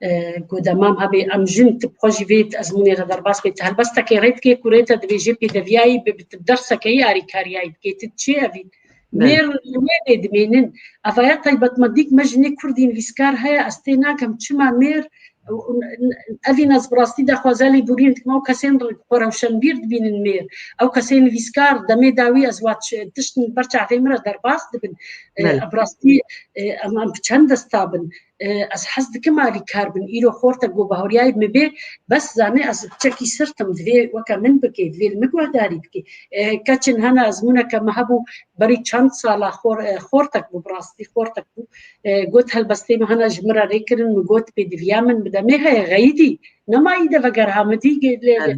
e, ku demam hebê, em jin tu bi xwe jî vê ezmûnê re derbas bê, tu helbestekê rê dikê ku rê te dibêjê pêdeviyayî bi, bi tu dersekeyî arîkariyayî dikê, tu diçê evî. Belê. Mêr wê lê dimênin. Evaya taybetmendîk me jinê kurdî nivîskar heye, ez tê nakim çima mêr Evîn ez bi rastî daxwaza lêborîn dikim, ew kesên xwe rewşenbîr dibînin mêr. Ew kesên nivîskar, demê dawî ez wat ş-, tişt ber çavê min re derbas dibin. E, Belê. Bi rastî, e, em, em bi çend desta bin. E, ez hez dikim alîkar bin. Îro xortek ku baweriyayê min bê, bes zanê ez çekî sirtim, divê weke min bike, divê li min guhdarî bike. E, keçin hene ezmûneke me hebû, berî çend sala xor-, e, xortek bû, bi rastî xortek bû. E, got helbestê min hene ji min re rê kirin, min got pêdiviya min bi demê heye, xeyidî. Nema î de veger hamidî ge-, li, li,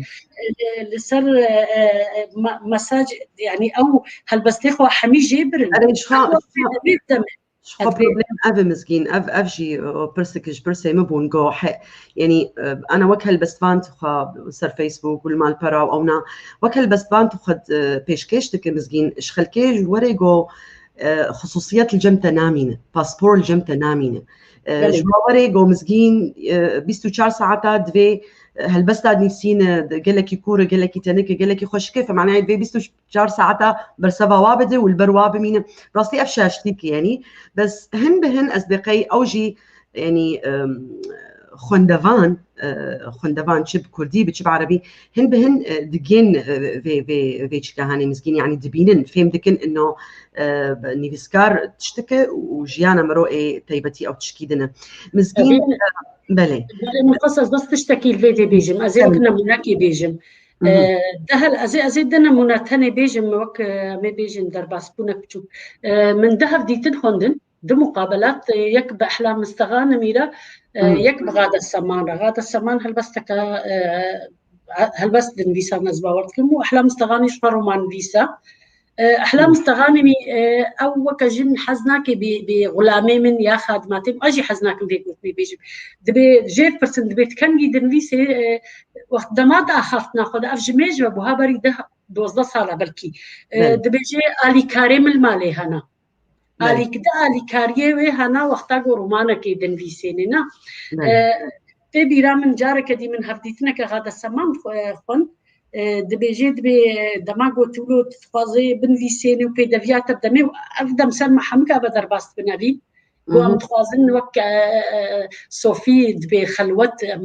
li, li ser, e, e, e, me-, mesaj, yani ew helbestê xwe hemî jê birin. Erê, ji xwe, Ew ji xwe, pêdivî bi demê. Ji xwe Ez bê- problem ev e Mizgîn, ev, ev jî, e, pirsek ji pirsê min bûn, go he, yanî, e, ana wek helbestvan tu xwe ser Facebook û li malpera û ewna, wek helbestvan tu xwe, e, pêşkêş dike Mizgîn, ji xelkê ji werê go, e, xisûsiyet li cem te namîne, paspor li cem te namîne. E, Belê. Ji we werê go Mizgîn, e, bîst û çar saeta divê, e, helbesta nivîsîne, de, gelekî kûr e, gelekî tenik e, gelekî xweşik e, fe manayê divê bîst û çar saeta berseva wa bide û li ber wa bimîne. Rastî ev şaştîk e, yanî. Bes hin bi hin ez bê qey ew jî, yanî, em, xwendevan, e, xwendevan çi bi kurdî, bi çi bi erebî, hin bi hin, e, digên, e, vê, vê, vê çika hanê Mizgîn, yanî dibînin, fêm dikin ino, e, nivîskar tiştike û jiyana mero ê taybetî ew tişkî din e. Mizgîn, Tabii. e, belê. Belê, min xwest ez bes tiştekî li vê dê bêjim. Ez ê wek Tabii. nemûnekê bêjim. Hı hı. E, dehel, ez ê, ez ê di nemûne tenê bêjim, wek, e, em ê bêjin derbasbûnek biçûk. E, min du hevdîtin xwendin, du muqabelat, e, yek bi Ehla Mistegan Emîra, e, Hı. yek bi Gade Seman re. Gade Seman helbesteke, e, helbest dinivîsa, ez bawer dikim, û Ehla Misteganî ji xwe roman nivîsa. E, Ehla Hı. Misteganî, e, ew weke jin hez nake bê, bê xulamê min ya xadimatê min, ez jî hez nakim vê gotinê bêjim. Dibê jê pirsin, dibê ti kengî dinivîsê, e, wext dema di axaftina xwe de, ev ji mêj ve buha berî deh, dozdeh sala belkî. E, Belê. Dibêje alîkarê min li malê hene. Belê. Alîk-, di alîkariyê wê hena wexta ku romanekê dinivîsêne, na? Belê. E, tê bîra min careke dî min hevdîtineke Gade Seman xwe-, xwend. E, dibêje, dibê dema ku tu wilo dixwazê binivîsêne û pêdeviya te demê û ev dem ser me hemika ve derbas dibin evî. Ku em Mhm. dixwazin wek, e, e, Sofî dibê xelwet, em,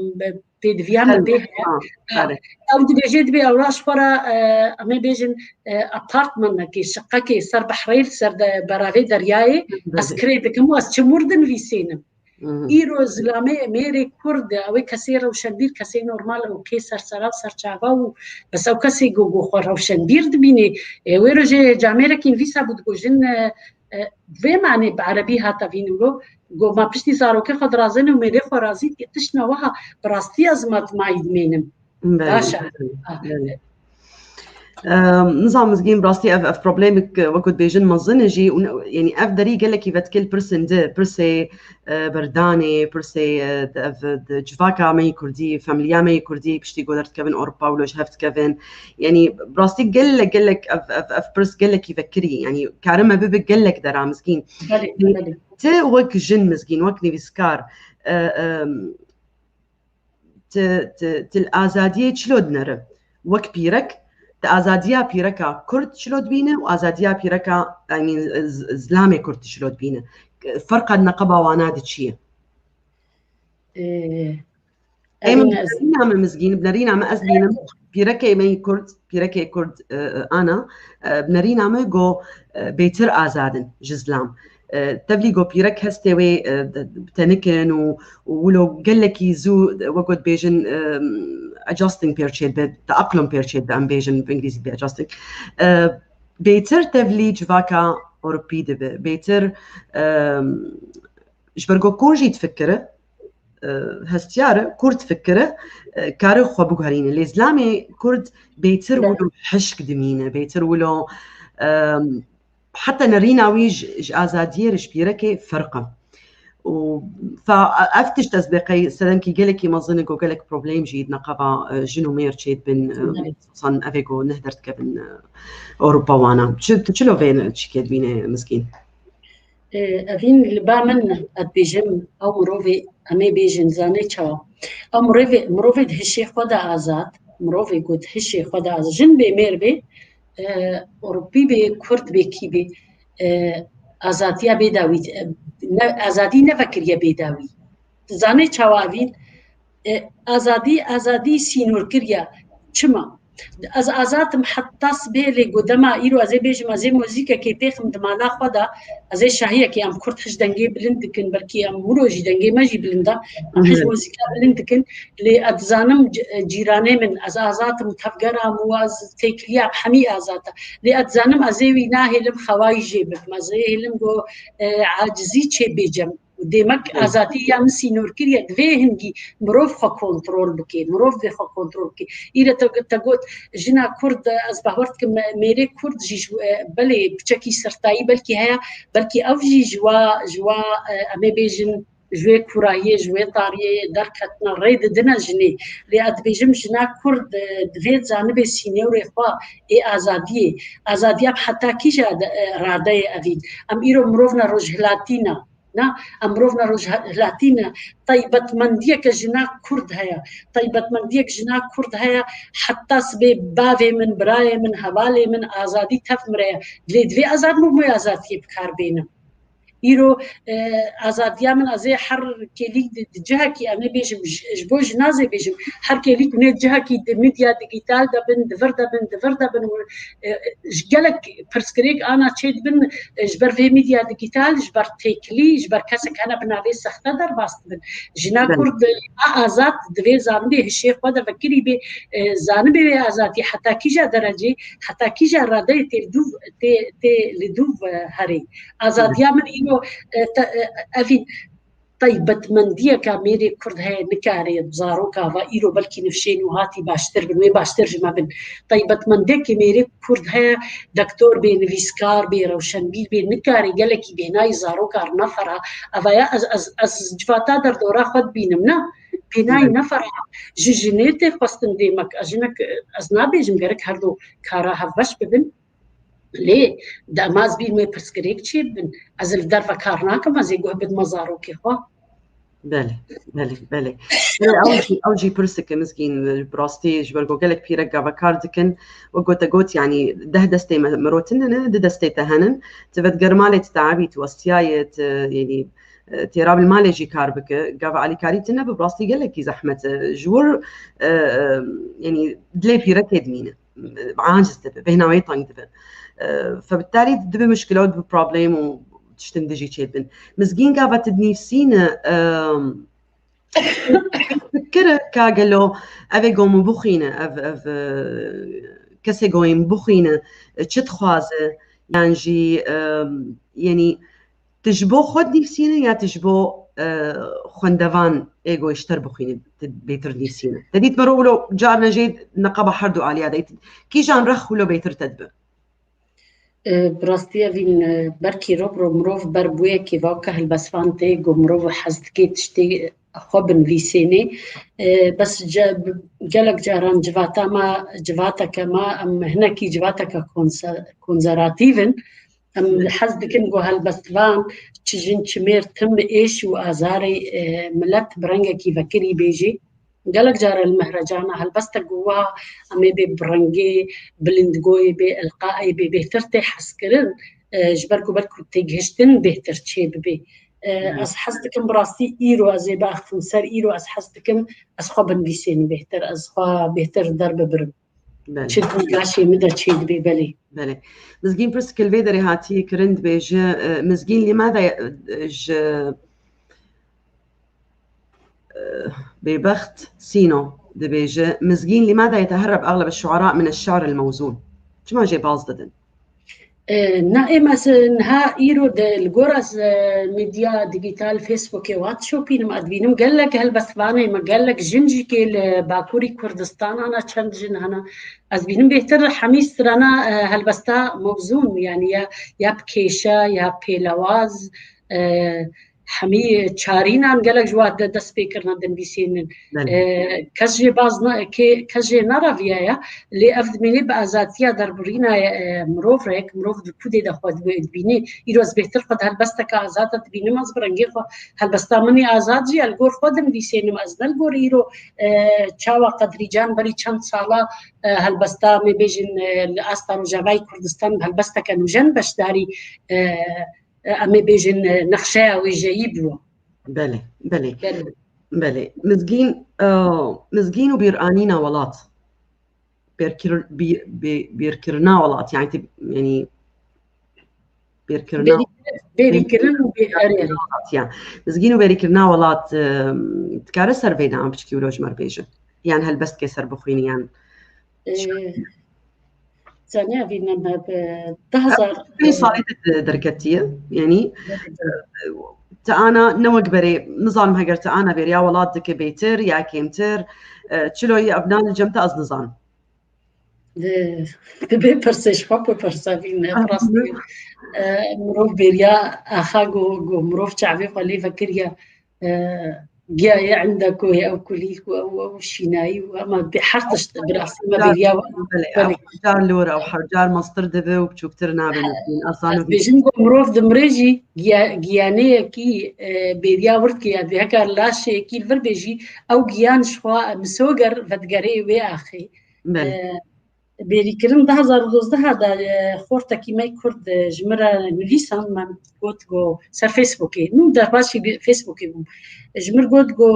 pêdiviya me Xelwet, pê heye. ha, Ha, are. Ew dibêje, dibê ew ra ji xwe re, e, em ê bêjin, e, apartmanekê, şiqekê ser behrê, li ser de, beravê deryayê, ez Belê. kirê dikim û ez çimûr dinivîsênim. Mhm. Îro zilamê mêrê Kurd, ew ê kesê rewşenbîr, kesê normal, ew kê sersera û serçava û bes ew kesê ku, ku xwe rewşenbîr dibînê. E, wê rojê camêrekî nivîsa bû, digo jin, e, e, vê manê bi erebî hate vîn wilo, go ma piştî zarokê xwe dirazêne û mêrê xwe razî dike, tiştna wiha bi rastî ez matmayî dimênim. Belê, Baş e. belê, Ha. belê. Em, nizam Mizgîn, bi rastî ev, ev problemek, e, wekû dibêjin mezin e jî, û ne, yanî ev derî gelekî vetkil pirsin di, pirsê, e, berdanê, pirsê, e, di, ev, di civaka me yê Kurdî, familiya me yê Kurdî, piştî ku derdikevin Ewropa û li ji hev dikevin. Yanî bi rastî gelek, gelek ev, ev, ev pirs gelekî vekirî. Yanî karim me bibe gelek dera Mizgîn. Belê, belê. Ti wek jin Mizgîn, wek nivîskar, e, em, ti, ti, ti li azadiyê çilo dinere? Wek pîrek, ti azadiya pîreka Kurd çilo dibîne û azadiya pîreka, I mean, z-, zilamê Kurd çilo dibîne? Ferqa di neqeba wana de çi ye? Ee, Ê min, Evîn ez- bi nerîna me Mizgîn, bi nerîna me ez bînim, pîrekê me yî Kurd, pîrekê Kurd, e, e, Ana, e, bi nerîna me go, e, bêtir azad in ji zilam. E, tevlî go pîrek hestê wê, e, de, de, tenik in û, û wilo gelekî zû, e, wek dibêjin, e, adjusting pêr çêdibe, teaqlum pêr çêdibe, em bêjin bi îngilîzî dibe adjusting. E, bêtir tevlî civaka Ewropî dibe, bêtir, e, ji ber ku kûr jî difikire, e, hestiyar e, kûr difikire, e, kare xwe biguherîne. Lê zilamê Kurd bêtir Be- wilo hişk dimîne, bêtir wilo, e, heta nerîna wî ji, ji azadiyê re ji pîrekê ferq e. Û fa, ev tişt ez bê qey sedemkî gelekî mezin e ku gelek problem jî di neqeba, e, jin û mêr çêdibin, e, Belê. Xsusan evê ku neh derdikevin, e, Ewropa wana. Çi, tu çilo vê çîkê dibîne Mizgîn? Ê, evîn li ba min, ez dibêjim, ew mirovê, em ê bêjin, zanê çawa? Ew mirovê, mirovê di hişê xwe de azad, mirovê ku di hişê xwe de azad, jin bê, mêr bê, e, Ewropî bê, Kurd bê, kî bê, e, azadiya bêdawî, e, ne, azadî nevekiriye bêdawî. Tu zanê çawa evîn? E, azadî, azadî sînor kiriye. Çima? Ez azad im heta sibê, lê ku dema îro ez ê bêjim, ez ê muzîkekê pêxim di mala xwe de, ez ê şahiyekê, em kurd hiş dengê bilind dikin, belkî em wilo jî dengê me jî bilind e, em hiş muzîka bilind dikin, lê ez dizanim c-, cîranê min, ez azad im, tevgera min, ez têkiliya hemî azad e. Lê ez dizanim ez ê wî nahêlim xewayî jê bikim, ez ê hêlim ku, e, acizî çê bêcem. Demek azadî ya min sînor kiriye, divê hingî mirov xwe kontrol bike, mirov divê xwe kontrol bike. Îre te, te got, jina Kurd, ez bawer dikim, me-, mêrê Kurd jî ji, e, belê piçekî sirtayî belkî heye, belkî ev jî ji wa, ji wa, e, em ê bêjin, ji wê kûrayiyê, ji wê tariyê derketine, rê didine jinê. Lê ez dibêjim, jina Kurd, e, divê zanibê sînorê xwe ê azadiyê. Azadiya bi heta kîja de, e, radeyê evîn? Em îro mirovna rojhilatî ne. Na, em mirovna rojhilatî ne. Taybetmendiyeke jina Kurd heye. Taybetmendiyek jina Kurd heye, heta sibê bavê min, birayê min, hevalê min azadî tev mireye. Lê divê ez ev momoya azadiyê bi kar bênim. Îro, e, azadiya min ez ê her kêlîk di, di cihekî, em ê bêjim, ji, ji bo jina ez ê bêjim, her kêlîk hûn ê cihekî di medya digîtal de bin, di vir de bin, di vir de bin, û, e, ji gelek pirsgirêk ana çê dibin, e, ji ber vê medya digîtal, ji ber têkilî, ji ber kesek hene bi navê sexte derbas dibin. Jina Kurd a azad divê zanibê hişê xwe de vekirî bê, e, zanibê wê azadî heta kîja derecê, heta kîja radeyê tê li dûv, tê, tê li dûv, e, herê. Azadiya min îro, e, te, e, evî taybetmendiyeke mêrê Kurd heye, nikare zaroka va îro belkî nifşên û hatî baştir bin, wê baştir ji me bin. Taybetmendiyekê mêrê Kurd heye, doktor bê, nivîskar bê, rewşenbîr bê, nikare gelekî bêhnayî zaroka nefera. Eva ya ez, ez, ez civata derdora xwe dibînim, ne? Bêhnayî nefera. Ji jinê tê xwestin demek. Ez jinek, ez nabêjim gerek her du kara hevbeş bibin. Lê dema ez bînim wê pirsgirêk çê bibin, ez li derve kar nakim, ez ê guh bidime zarokê xwe. Belê, belê, belê. Belê, ew jî, ew jî pirseke mizgîn, bi rastî ji ber ku gelek pîrek gava kar dikin, wek ku te got, yanî deh destê me, miro tune ne, du destê te henin. Tu ve di germalê tu teabî, tu westiyayê, tu, yanî, e, têra bi malê jî kar bike. Gava alîkarî tune bi rastî gelekî zehmet e. Ji wir, e, e, yanî dilê pîrekê dimîne. Aciz dibe, bêhna wê teng dibe. E, febitarî dibe muşkila û dibe problem û tiştin dijî çêdibin. Mizgîn gava tu dinivîsîne, e, fikir ka gelo ev ê go min bixwîne, ev, ev, e, kesê go ê min bixwîne, e, çi dixwaze, yan jî, e, yanî, tu ji bo xwe dinivîsîne ya tu ji bo, e, xwendevan ê go ji te re bixwîne, tu bêtir dinivîsîne? Te dît mero wilo carna jê neqeba her du aliya de. Kîjan rex wilo bêtir te dibe? E, bi rastî evîn, e, ber kîrok ro mirov ber bûyekê va ke helbestvan tê, go mirov hez dike tiştê xwe binivîsênê. E, bes ce-, gelek caran civata me, civateke me, em hinekî civateke konse-, konservatîv in. Em hez dikin ku helbestvan çi jin çi mêr tim êş û azarê, e, milet bi rengekî vekirî bêjê. Gelek care li mehrecana helbestek ku wiha em ê bê bi rengê, bilindgoyê bê, ilqaê bê bêhtir tê hezkirin, e, ji ber ku belku têgihiştin bêhtir çê bibê. E, ez hez dikim bi rastî îro ez ê biaxivim ser îro, ez hez dikim ez xwe binivîsênim bêhtir, ez xwe bêhtir derbibirim. Belê. Çi di nîgaşê min de çêdibê, belê. Belê. Mizgîn pirsik li vê derê hatiye kirin, dibêje, e, Mizgîn, lîmada, e, ji, e, Bêbext Sîno dibêje, Mizgîn, lîmada yeteherreb egleb şuara min şiar el mewzûn? Çima jê baz didin? E, na, êm ez, e, niha îro de li gora ez, e, medya digîtal, Facebookê û hat şopînim, ez dibînim gelek helbestvanê me, gelek jin jî kê li Bakurî Kurdistan ana çend jin hene. Ez bînim bêhtir hemî strana, e, helbesta mewzûn, yanî ya, ya bi kêşe, ya pêlewaz, e, hemî çarînan gelek ji wan de dest pê kirine dinivîsînin. Belê. E, kes jê baz ne, kê, kes jê neraviyaye, lê ev dimîne bi azadiya derbirîna, e, mirovrek, mirov di kudê de xwe dibîne. Îro ez bêhtir xwe di helbesteke azad de dibînim, ez bi rengê xwe helbesta min ê azad jî, ez li gor xwe dinivîsênim, ez ne li gor îro, e, çawa Qedrîcan berî çend sala, e, helbesta, em ê bêjin, e, li asta Rojavayê Kurdistan bi helbesteke nûjen beşdarî, e, e, em ê bêjin, e, nexşeya wêjeyî bû. Belê, belê. Belê. Belê. Mizgîn, e, Mizgîn û bîranîna welat. bêrkir-, bê-, bê-, bêrkirina welat, yani, tê-, yani, bêrkirina Bêrî-, bêrîkirin û bê-, erê, erê. welat, ya. Mizgîn û bêrîkirina welat, e, dikare ser vê de em piçkî wilo ji me re bêjin. Yan helbestkê ser bixwînin, yan Ee, Zaniya vî ne me bi du hezar pênc salî de derketiye, yanî, e, te ana ne wek berê, nizanim heger te ana bêriya welat dike bêtir ya kêmtir, e, çilo ye ev nan li cem te ez nizanim. Di, di bê pirsê ji xwe bipirse vî ne, rastî. E, mirov bêriya axa go, go mirov çavê xwe lê vekiriye, e, giya ye enda ku ye ew kulî ku ew, ew şînayî û ema bê her tişt bi rastî me bêriya we. Belê, ew her car lor, ew her car mestir dibe û biçûktir nabe, mizgîn. Ez zanim. Ez bêjim ku mirov dimire jî giya-, giyaneyekî, e, bêriya wir dike ya dibê heka laşeyekî li vir bê jî ew giyan ji xwe misoger vedigerê wê axê. Belê. E, bêrîkirin du hezar û dozdeh de, e, xortekî me kurd, e, ji min re nivîsan, me got go ser Facebookê. Nû derbasî bi Facebookê bûm. Ji min got go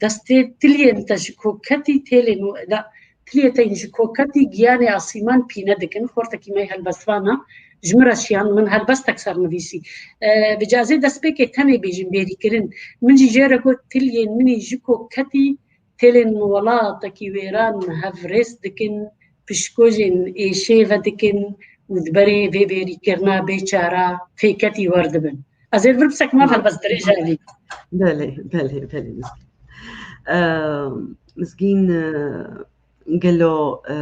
destê tiliyên te ji koketî têlên û da tiliyê te yên ji koketî giyanê asîman pîne dikin. Xortekî me helbestvan e. Ji min re şiyan, min helbestek ser nivîsî. E, bi cazê destpêkê tenê bêjin bêrîkirin. Min jî jê re got tiliyên min î ji koketî têlên welatekî wêran hevrêz dikin, pişkojên êşê vedikin û di berê vê bêrîkirina bê çara fêketî werdibin. Ez ê li vir pisekima helbestdirêj evî. Belê, belê, belê, Mizgîn. E, Mizgîn, e, gelo, e,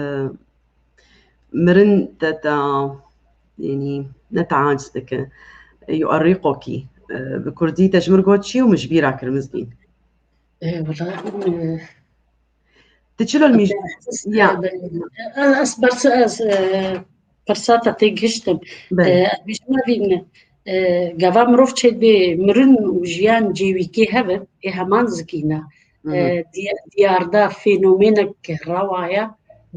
mirin te, te, yanî ne te aciz dike. Yuerrîqokî, e, bi kurdî te ji min got çi û min ji bîra kir, Mizgîn? E, wela, e, Tu çilo li mîj-, ya. E, ez berse, ez, e, pirsa te têgihiştim. Belê. E, ez bêjim evîn, e, gava mirov çê dibê mirin û jiyan cêwîkê hev in, ê heman zikî ne. Hı hı. E, diya-, diyarda fenomenek rewa ye,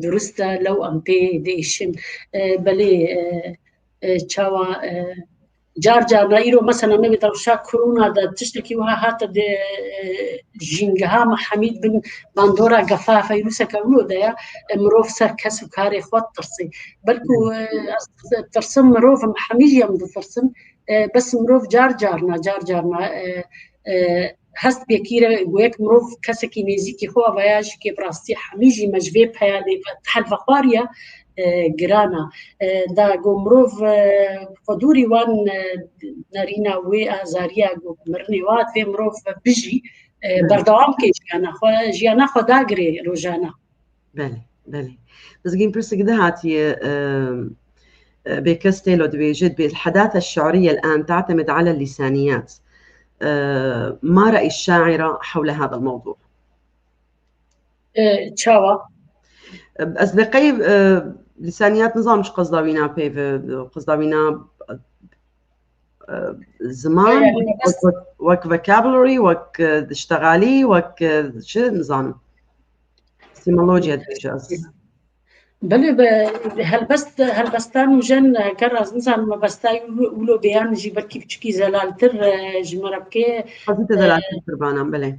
durist e, lew em pê diêşin. E, belê, e, e, çawa, e, car carna îro mesela me bê rewşa korona de tiştekî wiha hate di, e, jîngeha me hemî di bin bandora gefa feyrûseke wilo de ye, e, mirov ser kes û karê xwe ditirsê. Belkû, e, ez tirsim mirov, em hemî jî em ditirsin, e, bes mirov car carna, car carna, e, e, hest pêkî re, go yek mirov kesekî nêzîkî xwe veya jikê bi rastî hemî jî me ji vê peya lê ve helvexwariye, e, giran e. E, da go mirov, e, xwe dûrî wan, e, nerîna wê azariya go mirinê wan divê mirov bijî, e, berdewam ke jiyana xwe, jiyana xwe dagirê rojana. Belê, belê. Mizgîn, pirsek di hatiye, e, e, bê kes têlo dibêje, dibê الحداثة الشعرية الآن تعتمد على اللسانيات. E, ما رأي الشاعرة حول هذا الموضوع؟ E, çawa? E, ez dê qey, e, lîsaniyat nizam ji qezda wîna pê ve, qezda wîna, e, ziman, wek, wek vocabulary, wek, e, diştegalî, wek, e, çi nizanim. Sîmolojiya dibêje ez. Belê, be, helbest, helbestan û jen, e, ker ez nizanim, me bestayî wilo, wilo bêyan jî belkî piçikî zelaltir, e, ji me re bike. Xwezî te zelaltir qurbanan, belê.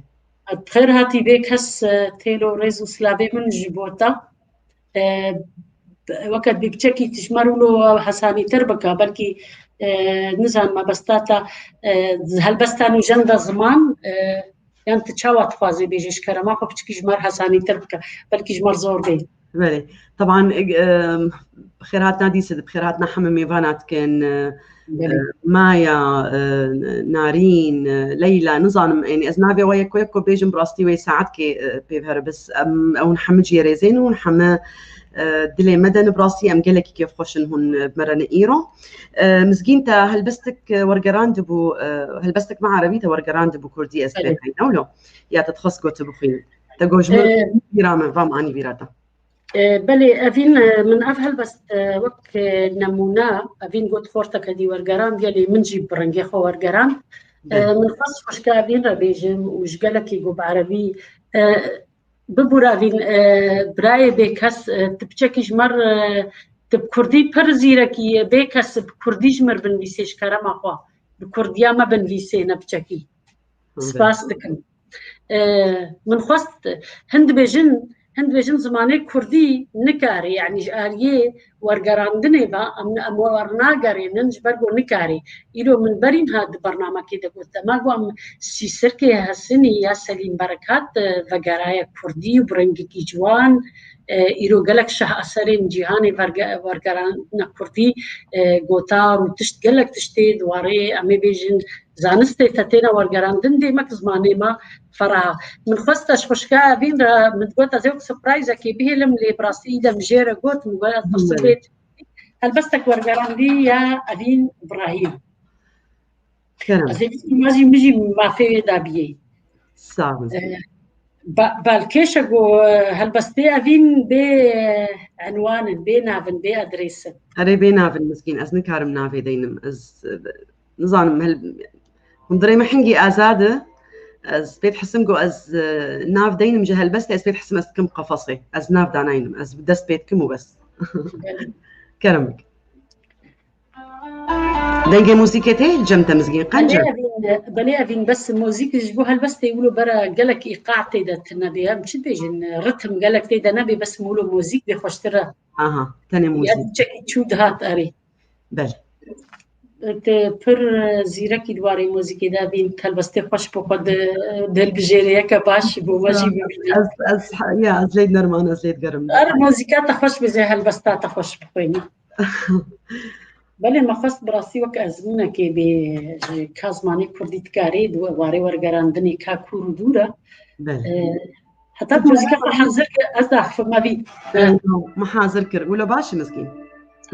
Xêr hatî bê kes, e, têlo rêz û silavê min ji bo te. E, weke dibê piçekî tu ji me re wilo hesanîtir bike, belkî, e, nizanim, me besta te, e, helbestan û jen de ziman, e, yan tu çawa dixwazî bêjî, ji kerema xwe piçikî ji me re hesanîtir bike, belkî ji me re zor bê. Belê. Teban, e, bi xêrhatina dîse de, bi xêrhatina hemû mêvana dikin, e, Belê. E, Maya, e, Narîn, e, Leyla, nizanim, yanî ez navê we yeko yeko bêjim, bi rastî wê saetkê, e, pê ve here, bes em, ew hemû cî rêzên û hemû, e, dilê me de ne, bi rastî em gelekî kêfxweş in hûn, e, bi me re ne îro. E, Mizgîn, te helbestek, e, wergerandibû, e, helbestek me erebî te wergerandibû kurdî, ez Belê. Pê qeynewlo. Ya te dixwest got tu bixwînî. Te got ji min E, bîra min, va min anî bîra te. E, belê, evîn, e, min ev helbest, e, wek, e, nemûne, evîn got xorteke dî wergerandiye, lê min jî bi rengê xwe wergerand. E, Belê. Min xwest xwişka evîn re bêjim û ji gelekî go bi erebî, e, bibûre evîn, e, birayê bêkes, e, tu piçekî ji me re, e, tu bi kurdî pir zîrekî ye, bêkes bi kurdî ji me re binivîsê ji kerema xwe. Bi kurdiya me binivîsê ne piçekî. Belê. Spas dikim. E, min xwest, hin dibêjin, Hin dibêjin zimanê kurdî nikare, yanî ji aliyê wergerandinê ve em, em wernagerênin ji ber ku nikare. Îro min berî niha di bernamekê de got, dema ku em Sîsirkê Hesinî ya Selîm Berekat, e, vegeraye kurdî û bi rengekî ciwan, e, îro gelek şeh eserên cîhanê verge-, wergerandina kurdî, e, gotar û tişt, gelek tiştê di warê, em ê bêjin, zanistê te têne wergerandin, dê me ki zimanê me ferah. Min xwest ez xwişka Evîn re, min digot ez ê wek surprizekê bihêlim, lê bi rastî îdem jê re got, min got ez firsit bê. Helbestek wergerandî ya Evîn Ibrahîm. Kerem. Ez ê bîstim, me jî, min jî mafê wê dabiyê. Sağ ol. Ee, ba-, balkêş e ku, e, helbestê Evîn bê, e, enwan in, bê nav in, bê adres in. Erê, bê nav in Mizgîn, ez nikarim navê deynim. Ez, e, nizanim, hel-, hundirê me hingî azad e. Ez pê dihisim ku ez, e, nav deynim ji helbestê, ez pê dihisim ez dikim qefesê. Ez nav danaynim. Ez bi dest pê dikim û bes. Belê. Kerem bik. Dengê muzîkê tê cem te Mizgîn, qenc e? Belê Evîn, belê Evîn, bes muzîk ji bo helbestê wilo bera gelek îqa tê de tune bê. Em çi dibêjin, ritim gelek tê de nebê, bes wilo muzîk bê xweştir e. Aha, tenê muzîk. Ya çekî çû dihat erê. Belê. Te pir zîrekî di warê muzîkê de bîn, helbestê xweş bo xwe di, di hilbijêrê yeke baş bo me jî bibîne. Ez, ez, ya, ez lê dinerim an, ez lê digerim. Her muzîka te xweş bizê, helbesta te xweş bixwîne. Belê, me xwest bi rastî wek ezmûnekê bê ji ka zimanê kurdî dikarê di warê wergerandinê ka kûr û dûr e. Belê. E, heta muzîka xwe hazir kir, ez daxifim, me bî. E, me hazir kir. Wilo baş e Mizgîn.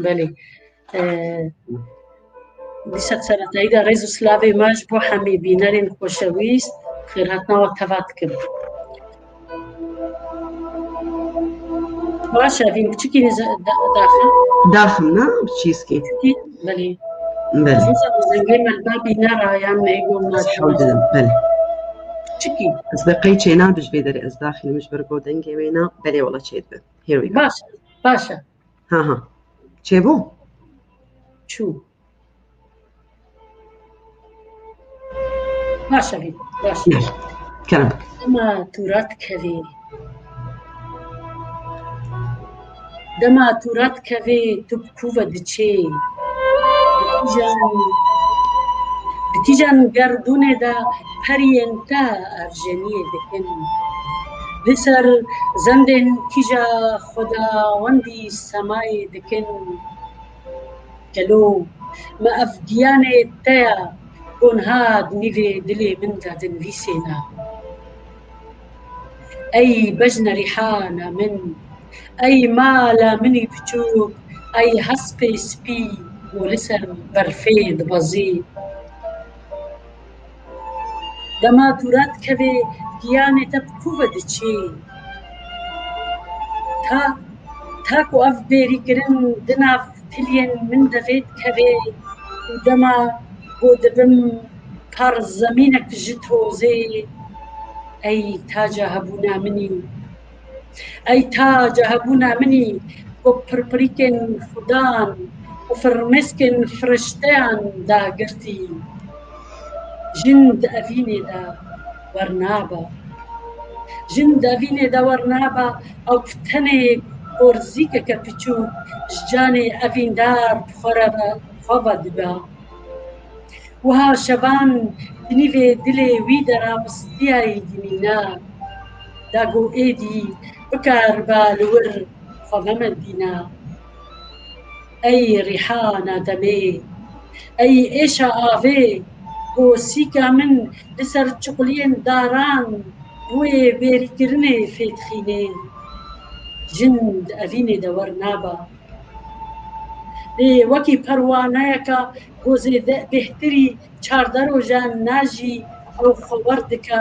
Belê. E, dîsa seretayî de rêz û silavê me ji bo hemî bînerên xoşewîst, xêrhatina we teva dikim. Baş e, vîn piçikî nîze-, da-, daxil. Daxil ne? Bi çîskî. Belê. Belê. Ez nizanim zengê me li ba bînera yan me ego nas. Hewl didim, belê. Piçikî. Ez be qey çêna bi ji vê derê ez daxîlim ji ber go dengê wê na. Belê wala çêdibe. Here we go. Baş e, baş e. Ha ha. Çêbû? Çû. Baş e, baş e. Kerem. Dema tu radikevî. Dema tu radikevî, tu bi ku ve diçî? Bi kîjan, bi kîjan gerdûnê de periyên te erjeniyê dikin? Li ser zendên kîja xwedawendî semayê dikin? Gelo me ev giyanê te ya ku niha di nîvê dilê min de dinivîsêne? Ey bejne rîhana min, ey mala min î biçûk, ey hespê spî ku li ser berfê dibezî. Dema tu radikevê, giyanê te bi ku ve diçî? Ta, ta ku ev bêrîkirin di nav tiliyên min de vê dikevê û dema ku dibim par zemînek ji tozê, ey taca hebûna min î, ey taca hebûna min î, ku pirpirîkên xudan û firmêskên firişteyan dagirtî. Jin di evînê de wernabe. Jin di evînê de wernabe, ew bi tenê korzîkeke piçûk ji canê evîndar bi xwe re ve, xwe ve dibe. Wiha şevan di nîvê dilê wî de rawestiyayî dimîne, da ku êdî bikariba li wir xwe vemendîne. Ey rîhana demê, ey êşa avê, ku sîka min li ser çiquliyên daran rûyê bêrîkirinê fêdixînê. Jin di evînê de wernabe. Lê wekî perwaneyeke ku zêde bêhtirî çardeh rojan najî, ew xwe wer dike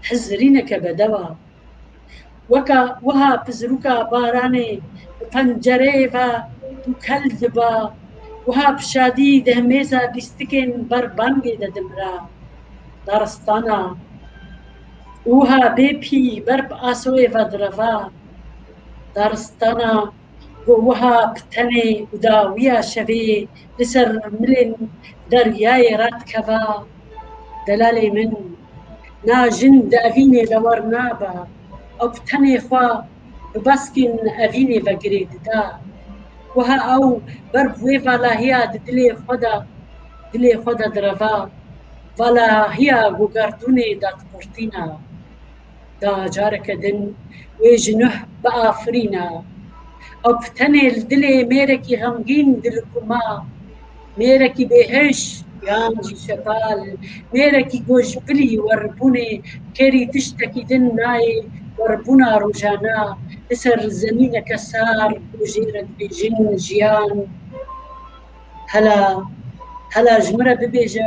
hizirîneke bedewa. Weka wiha pizrûka baranê bi pencereyê ve dûkel diba, wiha bi şadî dehmêza lîstikên ber bangê de dimira. Daristana. Û wiha bê pî ber bi asoyê ve direva. Daristana. Ku wiha bi tenê û dawiya şevê li ser milên deryayê radikeva, delalê min, na jin di evînê de wernabe, Ew bi tenê xwe bi beskên evînê ve girê dida. Wiha ew ber bi wê valahiya di dilê xwe de, dilê xwe de direva. Valahiya ku gerdûnê dadiqurtîna. Da careke din wê ji nuh biafirîna. Ew bi tenê li dilê mêrekî xemgîn dilikuma. Mêrekî bêhiş yan jî şepal, mêrekî ku ji bilî werbûnê kêrî tiştekî din nayê werbûna rojana li ser zemîneke sar ku jê re dibêjin jiyan. Hela, hela ji min re bibêje,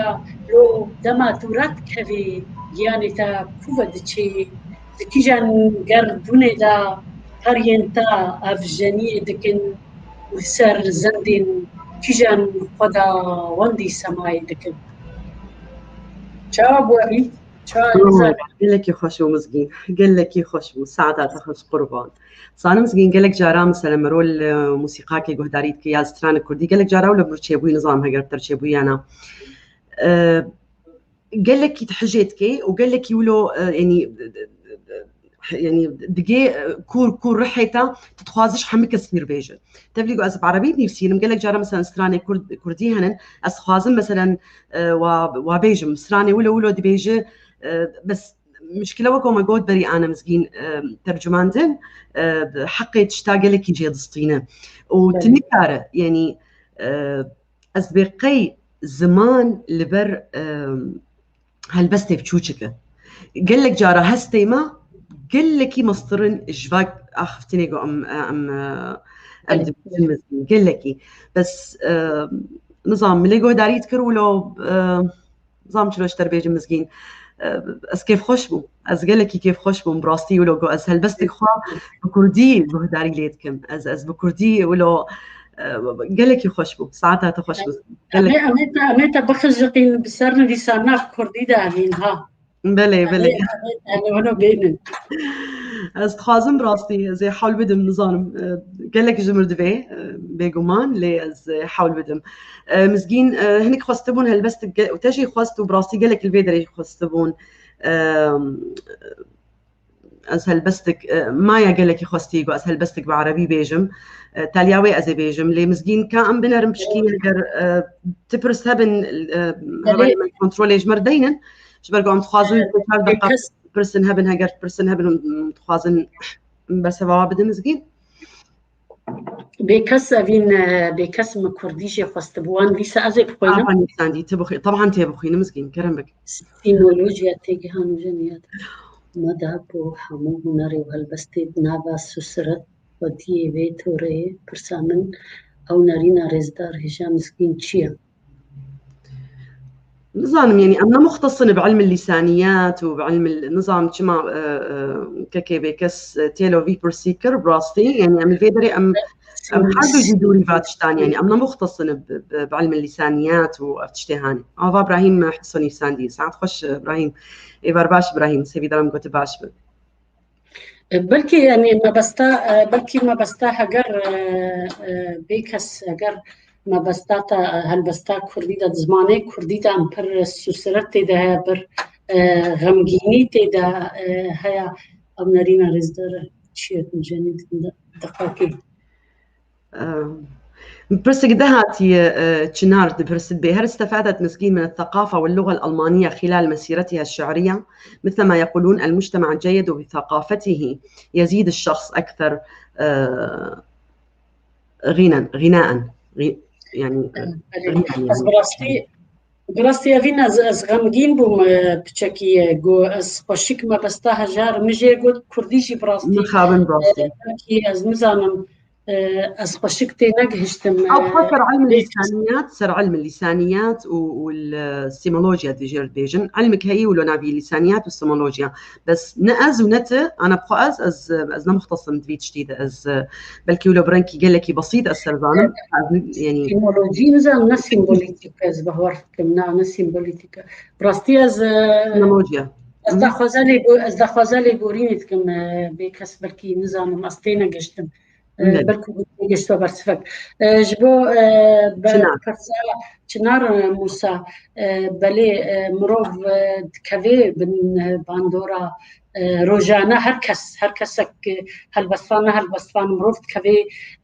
lo dema tu red kevî, giyanê te ku ve diçê, di kîjan gerdûnê de periyên te ev jeniyê dikin û ser zendên kîjan xwedawendî semayê dikin. Çawa bû evî? Çawa Aa, güzel. Gelekî xweş û Mizgîn. Gelekî xweş bû. Saeta te xweş qurban. Zanim Mizgîn gelek cara mesela mero li musîqakê guhdarî dike ya stranek kurdî. Gelek cara wilo bir çêbûyî nizam heger ter çêbûyî ya na. E, gelekî dihijê dikê û gelekî wilo, e, yanî, yanî digê, e, kûr, kûr rihê te, tu dixwaziş hemî kes fîr bêje. Tevlî ku ez bi erebî nivîsînim, gelek cara mesela stranê kurd, kurdî henin, ez dixwazim mesela, e, wa, wa bêjim, stranê wilo wilo dibêje, e, bes mişkile wek me got berî Ane Mizgîn, e, tercumandin, e, heqê tişta gelekî jê distîne. Û tu Belê. nikare, yanî, e, ez bê qey ziman li ber, e, helbestê biçûçik e. Gelek cara hestê me gelekî mestirin ji vak axiftinê ku em, em, em Belê. dibînin Mizgîn. Gelekî. Bes, e, nizam, milê guhdarî dikir wilo, e, nizam çilo ji te bêjim Mizgîn. E, ez kêfxweş bûm. Ez gelekî kêfxweş bûm, bi rastî wilo ku ez helbestek xwe bi kurdî guhdarî lê dikim. Ez, ez bi kurdî wilo, e, gelekî xweş bûm. Saeta te xweş bû. Gelek- Em ê, em ê te, em ê te bixizqîn bi ser nivîsa nav kurdî de evîn ha. Belê, Em ê, belê. em ê, em ê wilo bênin. Ez dixwazim bi rastî, ez ê hewl bidim, nizanim. E, gelek ji mir divê, e, bêguman, lê ez ê hewl bidim. E, Mizgîn, e, hinek xwestibûn helbestik ge-, û te jî xwest û bi rastî gelek li vê derê xwestibûn. E, ez helbestik, e, maya gelekî xwestî ku ez helbestik bi erebî bêjim. E, taliya wê ez ê bêjim. Lê Mizgîn ka em binerin pişkî heger, e, ti pirs hebin, e, Belê. hevalê me kontrolê ji me re deynin. Ji ber ku em dixwazin E, tekrar deqa kes- pirsin hebin, heger pirsin hebin, em dixwazin bersiva wan bidin Mizgîn. Bêkes evîn, e, bêkes min kurdî jê xwestibû. Wan dîsa ez ê bixwînim. Aferîn Sandî, tu bixwî-, taban tê bixwînim Mizgîn, kerem bik. Sîmolojya têgihan û jeniyat. Me de bo hemû hunerê û helbestê di nava susiret xwediyê vê toreyê pirsa min ew nerîna rêzdar hêja Mizgîn çi ye? Nizanim, yanî em ne muxtesin bi ilm lîsaniyat û bi ilm, nizanim çima, e, e, kekê bêkes, e, têlo vî pirsî kir, bi rastî, yanî em li vê derê em, em her du jî dûrî va tiştan, yanî em ne muxtesin bi, bi, bi ilm lîsaniyat û ev tiştê hanê. Ava Ibrahîm Hesen Îsandî, saet xweş Ibrahîm. Êvar baş Ibrahîm, sêvî darim gote baş bi. Belkî, yanî mebesta, e, belkî mebesta heger, e, e, bê kes heger mebesta te, e, helbesta kurdî de, di zimanê kurdî de em pir susiret tê de heye, pir, e, xemgînî tê de, e, heye. Ew nerîna rêzdar çi ye, tu jenî dikin de, deqakê. Pirsek de hatiye, e, Çinar dipirsit bê: هل استفادت مزگين من الثقافة واللغة الألمانية خلال مسيرتها الشعرية؟ مثل ما يقولون: المجتمع الجيد بثقافته يزيد الشخص أكثر، e, غنى، غناء. غي-، يعني، غنى، يعني. Ez bi rastî, bi rastî evîn ez, ez xemgîn bûm, e, piçekî, e, got, ez xweşik mebesta hejar, min jê got kurdî jî bi rastî. Mixabin bi rastî. E, belkî ez nizanim, e, ez xweşik tê negihiştim, Ew xwe e, ser ilm lê- lîsaniyat, ser ilm lîsaniyat û, û li sîmolojya dibêjin. Ilmek heyî wilo navî lîsaniyat û sîmolojya. Bes ne ez û ne ti, ana bi xwe ez, ez, ez ne muxtesim di vî tiştî de. Ez, e, belkî wilo bi rengkî gelekî besît ez ser zanim. Ez, yanî Sîmolojî nizanim, ne sîmbolîtîk, ez bawer dikim, na, ne sîmbolîtîk. Bi rastî ez, e, Sîmolojya. ez daxwaza lêbo-, ez daxwaza lêborînê dikim, e, bê kes belkî nizanim, ez tênegihiştim. E, belkî gişto bersivek. E, ji bo, e, be-, Çinar. Persa Çinar, e, Musa, e, belê, e, mirov, e, dikeve bin, e, bandora, e, rojane her kes, her kesek, e, helbestvan, ne helbestvan, mirov dikeve,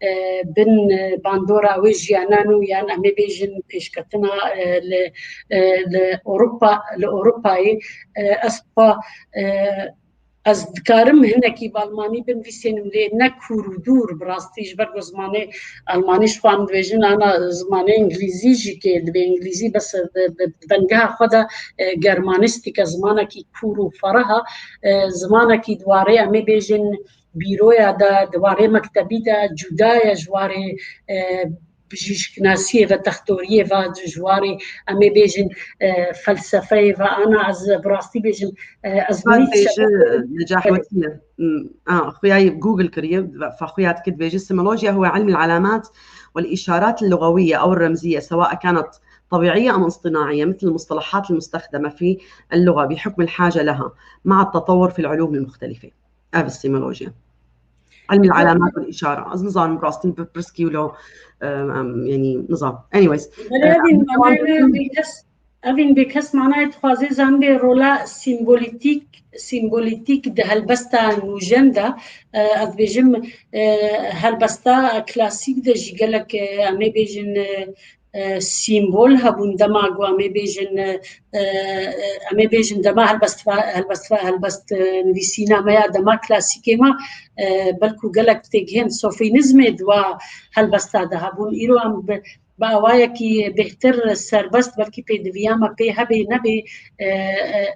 e, bin, e, bandora wê jiyanan û yan em ê bêjin pêşketina, e, li, e, li Ewropa, li Ewropayê, e, ez xwe, e, ez dikarim hinekî bi almanî binivîsênim, lê ne kûr û dûr, bi rastî ji ber ku zimanê almanî ji xwe em dibêjin, ana zimanê îngilîzî jî kê dibê îngilîzî, bes di, di, di bengeha xwe de, e, germanîstîk e, zimanekî kûr û fereh e, e, zimanekî di warê em ê bêjin bîroya de, di warê mektebî de cuda ye ji warê, e, bijîşknasiyê ve, textoriyê ve, ji warê em ê bêjin, e, felsefeyê ve. Ana ez bi rastî bêjim, e, ez Van nît bêje şefe-, Necah Wetî ye. Hmm, a, xuya yê Google kiriye, fa xuya dikit dibêje: سيمولوجيا هو علم العلامات والإشارات اللغوية أو الرمزية، سواء كانت طبيعية أم اصطناعية، مثل المصطلحات المستخدمة في اللغة بحكم الحاجة لها مع التطور في العلوم المختلفة. Ev e sîmolojya. علم العلامات والإشارة. Ez nizanim rastî bi pirs kî wilo, em, em, yanî nizam. Anyways. Belê, e, evîn em, manayê em, vê kes, evîn vê kes manayê dixwaze zanibê rola sîmbolîtîk, sîmbolîtîk di helbesta nûjen de, e, ez dibêjim, e, helbesta klasîk de jî gelek, e, em ê bêjin, e, e, sîmbol hebûn dema ku em ê bêjin, e, e, em ê bêjin dema helbestva-, helbestva-, helbest, e, nivîsîna me ya dema klasîkê me, e, belkû gelek têgihên sofînîzmê di wa helbesta de hebûn. Îro em bi, bi awayekî bêhtir serbest belkî pêdiviya me pê hebê nebê, e, e,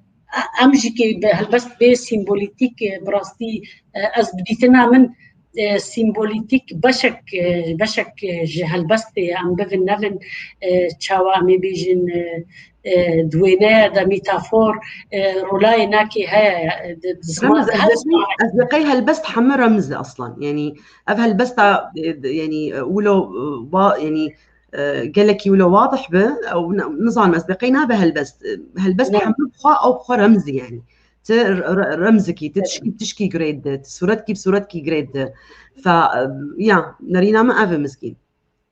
em jî kê bi helbest bê sîmbolîtîk, e, bi rastî, e, ez bi dîtina min, e, sîmbolîtîk beşek, e, beşek, e, ji helbestê ye. Em bivin nevin, e, çawa em ê bêjin, e, e, di wêneya de metafor, e, rolayê nakê heye, e, di, di ziman, Remz, di ez her dê qey, ziman. Ez dê qey helbest heme remz e aslan. Yanî ev helbesta, e, de, yanî, e, wilo, e, wa, yanî, e, gelekî wilo wadih bi, ew ne, nizanim ez dê qey nabe helbest. E, helbest Ne. heme bi xwe, ew bi xwe remz e yanî. Ti r-, r-, remzikî, ti Evet. tişkî bi tişkî girêt di, ti sûretkî bi sûretkî girêt di. Fa, e, ya, nerîna min ev e Mizgîn.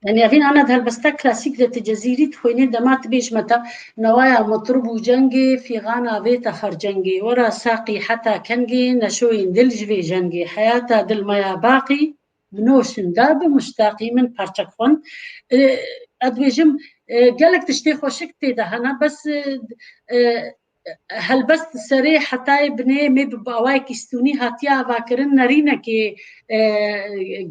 Yanî evîn ana di helbesta klasîk de ti Cezîrî dixwînî, dema ti bêj me te: Newaya mitrib û cengê, fîxana vê te xercengê. Wera saqî heta kengê, neşoyên dil ji vê jengê. Heyata dil me ya baqî, bi noşin da bi muştaqî, min parçek xwend. E, ez dibêjim, e, gelek tiştê xweşik tê de hene, bes, e, e, helbest serê hetayê binê me bi awayekî stûnî hatiye avakirin, nerînekê, e,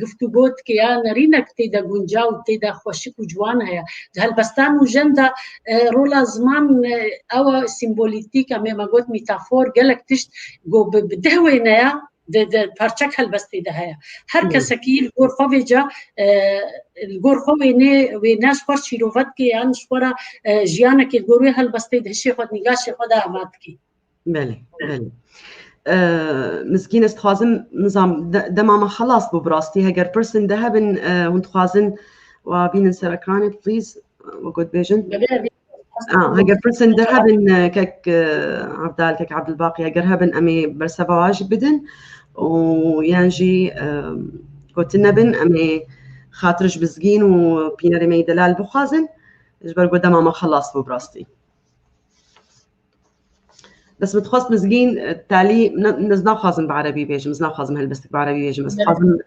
giftûgo dike ya, nerînek tê de guncaw, tê de xweşik û ciwan heye. Di helbesta nûjen de, e, rola ziman, e, ew e sîmbolîtîk, em ê me got metafor, gelek tişt ku bi, bi deh wêneya di, di parçek helbestê de heye. Her Hmm. kesekî li gor xwe vêca, e, li gor xwe wênê, wêne ji xwe şîrove dike yan ji xwe re, e, jiyanekê li gor wê helbestê di hişê xwe, di nîgaşê xwe de ava dike. Belê, belê. E, Mizgîn, ez dixwazim, nizam, de-, dema me xelas bû bi rastî. Heger pirsên de hebin, e, hûn dixwazin wa bînin ser ekranê, please, we got bêjin. Belê, Ah, heger pirsên de hebin, e, kek, e, Abdal, kek Abdulbaqî, heger hebin, em ê berseva wan jî bidin û yan jî, e, gotin nebin, em ê xatir ji Mizgîn û pînerê me yî delal bixwazin, ji ber ku dema me xelas bû bi rastî. Bes min dixwest Mizgîn, e, talî, ne, ez naxwazim bi erebî bêjim, ez naxwazim helbestik bi erebî bêjim, ez Ne. dixwazim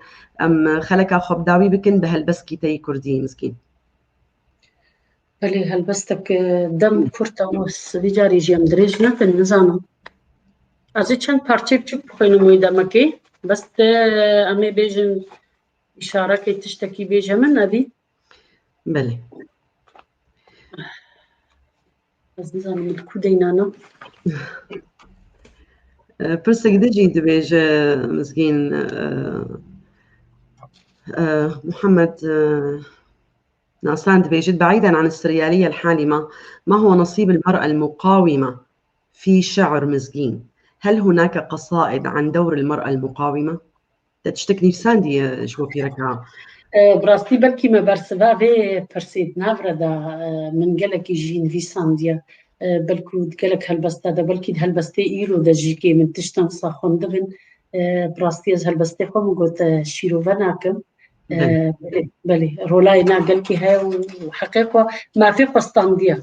em xeleka xwe bi dawî bikin bi helbestkî te yî kurdî, Mizgîn. Belê, helbestek, e, dem kurt e û s-, vî carî jî em dirêj nekin, nizanim. Ez ê çend parçeyê biçûk bixwînim wê demekê. Bes te, em ê bêjin, îşarekê tiştekî bêje min, nevî. Belê. Ez nizanim min ku deynana. E, pirsek din jî dibêje Mizgîn, e, e, Muhammed, e, Naslan dibêjit: بعيدا عن السريالية الحالمة، ما هو نصيب المرأة المقاومة في شعر مزقين؟ هل هناك قصائد عن دور المرأة المقاومة؟ Te tiştek nivîsandiye ji bo pîreka? E, bi rastî belkî me bersiva vê pirsê di nav re de, e, min gelekî jî nivîsandiye. E, belkû di gelek helbesta de, belkî di helbestê îro de jî kê min tiştan wisa xwendibin. E, bi rastî ez helbestê xwe min got, e, şîrove nakim. Belê. Belê, belê. Rolayê na gelkî heye û heqê xwe, mafê xwe standiye.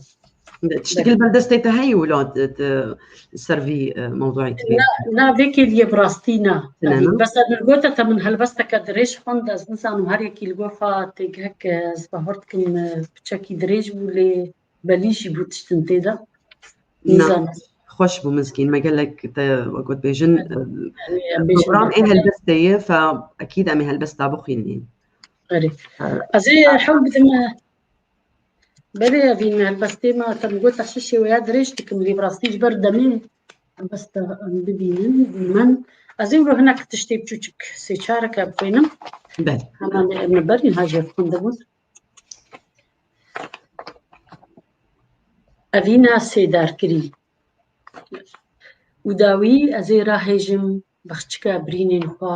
Tiştekî li ber destê te heye wilo tu, tu ser vî, e, mewduî tu bê? Na, na, vê kêliyê bi rastî na. Tine na? Bes ez li gota te min helbesteke dirêj xwend, ez nizanim her yekî li gor xwe têgihek, e, ez bahor dikim, e, piçekî dirêj bû lê belî jî bû tiştin tê de. Na. Nizanim. Xweş bû Mizgîn, me gelek te wek got bêjin, e, program ê helbestê ye, fe ekîd em ê helbesta bixwînin. Erê. E, ez ê hewl bidim, e, Belê, evîn helbestê me, te min got, te şişê wê ya dirêj dikim, lê bi rastî ji ber demê helbesta em bibînin, dîmen. Ez ê wilo hinek tiştê biçûçik sê çareke bixwînim. Belê. Heman em li berî ha jê xwendibûn. Evîna sêdarkirî. Û dawî ez ê rahêjim, bexçika birînên xwe,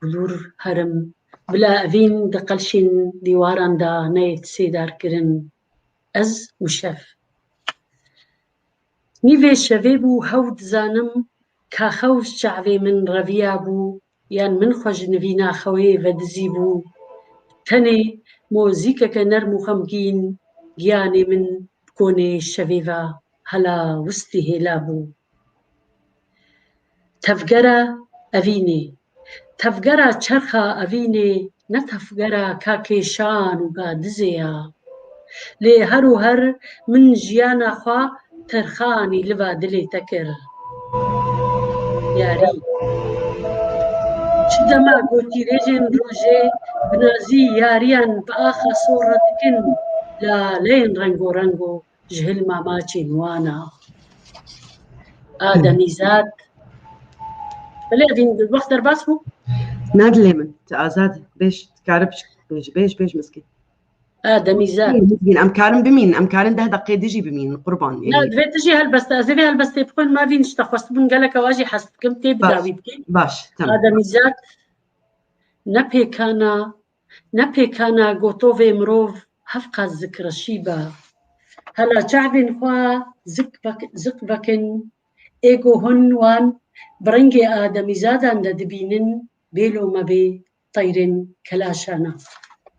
bi lûr herim. Bila evîn di qelşên dîwaran de neyê sêdarkirin. Ez û şev. Nîvê şevê bû, hew dizanim, ka xew ji çavê min reviyabû, yan min xwe ji nivîna xewê vedizîbû. Tenê mozîkeke nerm û xemgîn giyanê min bi konê şevê ve hela wistî hêla bû. Tevgera evînê. Tevgera çerxa evînê ne tevgera kakê şan û gadizê ya. Lê her û her min jiyana xwe terxanî li va dilê te kir. Yarî. Çi dema gotîrêjên rojê bi nazî yariyan bi axa sor re dikin, laleyên rengorengo ji hilma maçên wan a. Ademîzad. Belê, evîn wext derbas bû? Na dilê min, tu azad, bêj, tu karib bêj, bêj, bêj, Mizgîn. Ademîzad. Mizgîn, em karin bimîn, em karin deh deqê dijî bimîn, qurban. Na, yanî divê tu jî helbeste, ez ê vê helbestê bixwin, ma vîn işte xwestibûn gelek ew, ez jî hez dikim, tê bi dawî bikî. Baş, tamam. Ademîzad, ne pêkana, ne pêkana gotovê mirov hevqas zikreşî be. Hela çavên xwe zik vek-, zik vekin, êgo hûn wan bi rengê ademîzadan de dibînin, bêlo me bê teyrên kelaşana.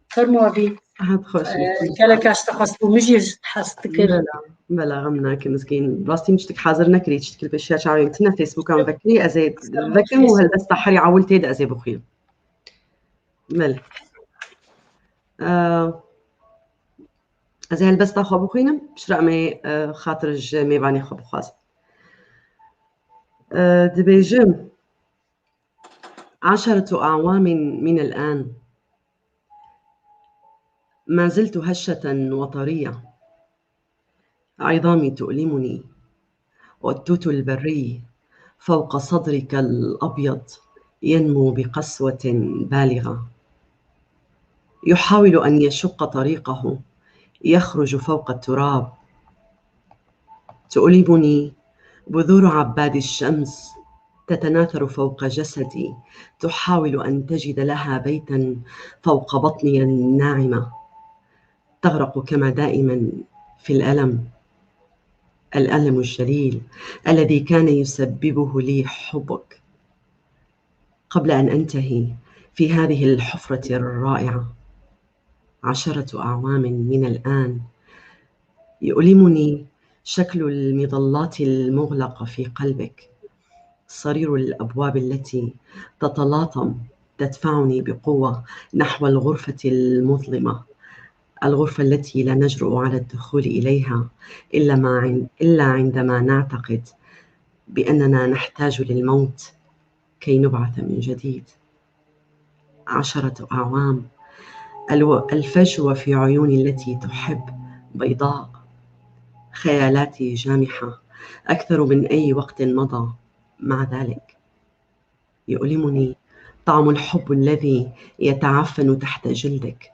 Fermo evî. Hat xweş. E, gelek aşte xwest bû, min jî hez dikir. Bela, bela, xem nake Mizgîn. Rastî min tiştek hazir nekirî, tiştek li pêşiya çavên tine, Facebookan vekirî, ez ê vekim û helbesta herî ewil tê de ez ê bixwînim. Belê. E, ez ê helbesta xwe bixwînim, piştre em ê, e, xatir ji mêvanê xwe bixwazin. E, dibêjim, عشرة أعوام من الآن ما زلت هشة وطرية. عظامي تؤلمني، والتوت البري فوق صدرك الأبيض ينمو بقسوة بالغة، يحاول أن يشق طريقه، يخرج فوق التراب. تؤلمني بذور عباد الشمس تتناثر فوق جسدي، تحاول أن تجد لها بيتا فوق بطني الناعمة. تغرق كما دائما في الألم، الألم الجليل الذي كان يسببه لي حبك. قبل أن أنتهي في هذه الحفرة الرائعة، عشرة أعوام من الآن، يؤلمني شكل المظلات المغلقة في قلبك، صرير الأبواب التي تتلاطم تدفعني بقوة نحو الغرفة المظلمة، الغرفة التي لا نجرؤ على الدخول إليها إلا ما عن-، إلا عندما نعتقد بأننا نحتاج للموت كي نبعث من جديد. عشرة أعوام، الو-، الفجوة في عيوني التي تحب بيضاء، خيالاتي جامحة أكثر من أي وقت مضى. مع ذلك، يؤلمني طعم الحب الذي يتعفن تحت جلدك،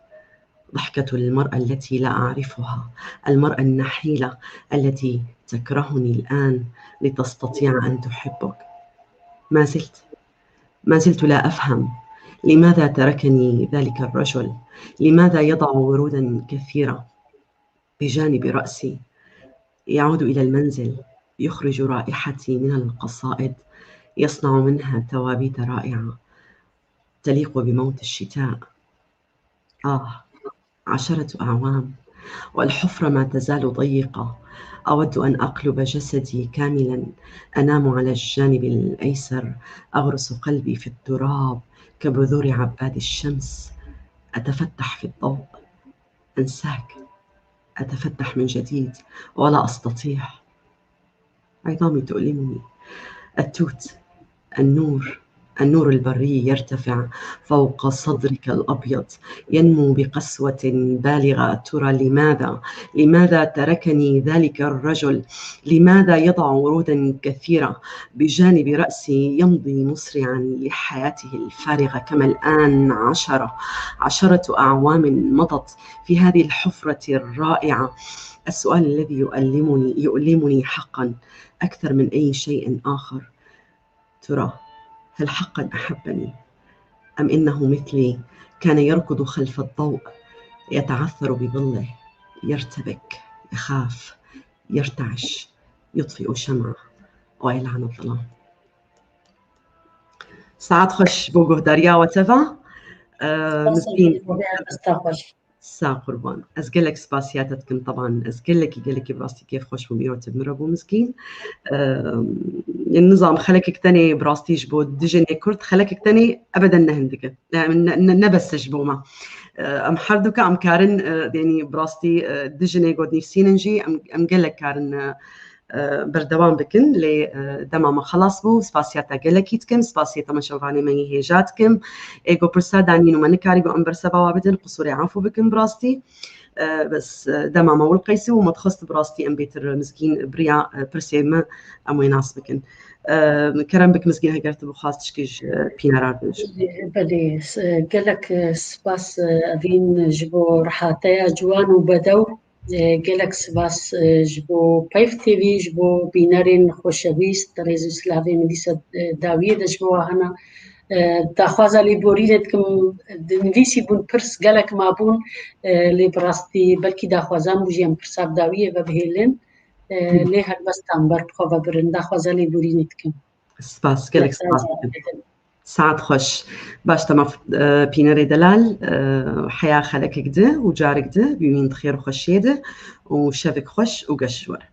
ضحكة المرأة التي لا أعرفها، المرأة النحيلة التي تكرهني الآن لتستطيع أن تحبك. ما زلت، ما زلت لا أفهم لماذا تركني ذلك الرجل، لماذا يضع ورودا كثيرة بجانب رأسي، يعود إلى المنزل، يخرج رائحتي من القصائد، يصنع منها توابيت رائعة تليق بموت الشتاء. آه، عشرة أعوام والحفرة ما تزال ضيقة. أود أن أقلب جسدي كاملا، أنام على الجانب الأيسر، أغرس قلبي في التراب كبذور عباد الشمس، أتفتح في الضوء، أنساك، أتفتح من جديد ولا أستطيع. عظامي تؤلمني. التوت، النور، النور البري يرتفع فوق صدرك الأبيض، ينمو بقسوة بالغة. ترى لماذا؟ لماذا تركني ذلك الرجل؟ لماذا يضع ورودا كثيرة بجانب رأسي، يمضي مسرعا لحياته الفارغة كما الآن؟ عشرة، عشرة أعوام مضت في هذه الحفرة الرائعة. السؤال الذي يؤلمني، يؤلمني حقا أكثر من أي شيء آخر، ترى هل حقا أحبني؟ أم إنه مثلي كان يركض خلف الضوء، يتعثر بظله، يرتبك، يخاف، يرتعش، يطفئ شمعة ويلعن الظلام؟ ساعات خوش بو جهداريا وتفا. Mizgîn. Sax qurban. Ez gelek spasiya te dikim, teban. Ez gelekî, gelekî bi rastî kêfxweş bûm, îro tu bi min re bû Mizgîn. Em, nizam, xelekek tenê bi rastî ji bo dijinê Kurd, xelekek tenê ebeden ne hindik e. Ne, ne, ne, ne bes e ji bo me. Em herduka em karin, e, yanî bi rastî, e, dijinê ku dinivîsînin jî em, em gelek karin, e, e, berdewam bikin. Lê, e, dema me xelas bû, spasiya te gelekî dikim, spasiyê temaşevanê me yê hêja dikim. Ê ku pirsa danîn û me nikarîbû em berseva wa bidin, qisûrê efû bikin bi rastî. E, bes, e, dema me wil qeysî û me dixwest bi rastî em bêtir Mizgîn bi riya, e, pirsê me em wê nas bikin. E, kerem bik Mizgîn, heger tu bixwast tişkî ji, e, Pînarar bêjî. Belê, s-, gelek, e, spas, e, Evîn, ji bo rehatiya ciwan û bedew. E, gelek spas, e, ji bo Peyv T V, ji bo bînerên xweşewîst, rêz û silavê min dîsa, e, dawiyê de ji bo we hene. E, daxwaza lêborînê dikim, dinivîsî bûn pirs gelek mabûn, e, lê bi rastî belkî daxwazan bû jî em pirsa bi dawiyê ve bihêlin. E, lê helbestan ber bi xwe ve birin. Daxwaza lêborînê dikim. Spas, gelek spas dikim. Saet xweş. Baş, te maf, e, Pînerê Delal, e, heya xelekek di û carek di bimînin di xêr û xweşiyê de û şevek xweş û geş ji we re.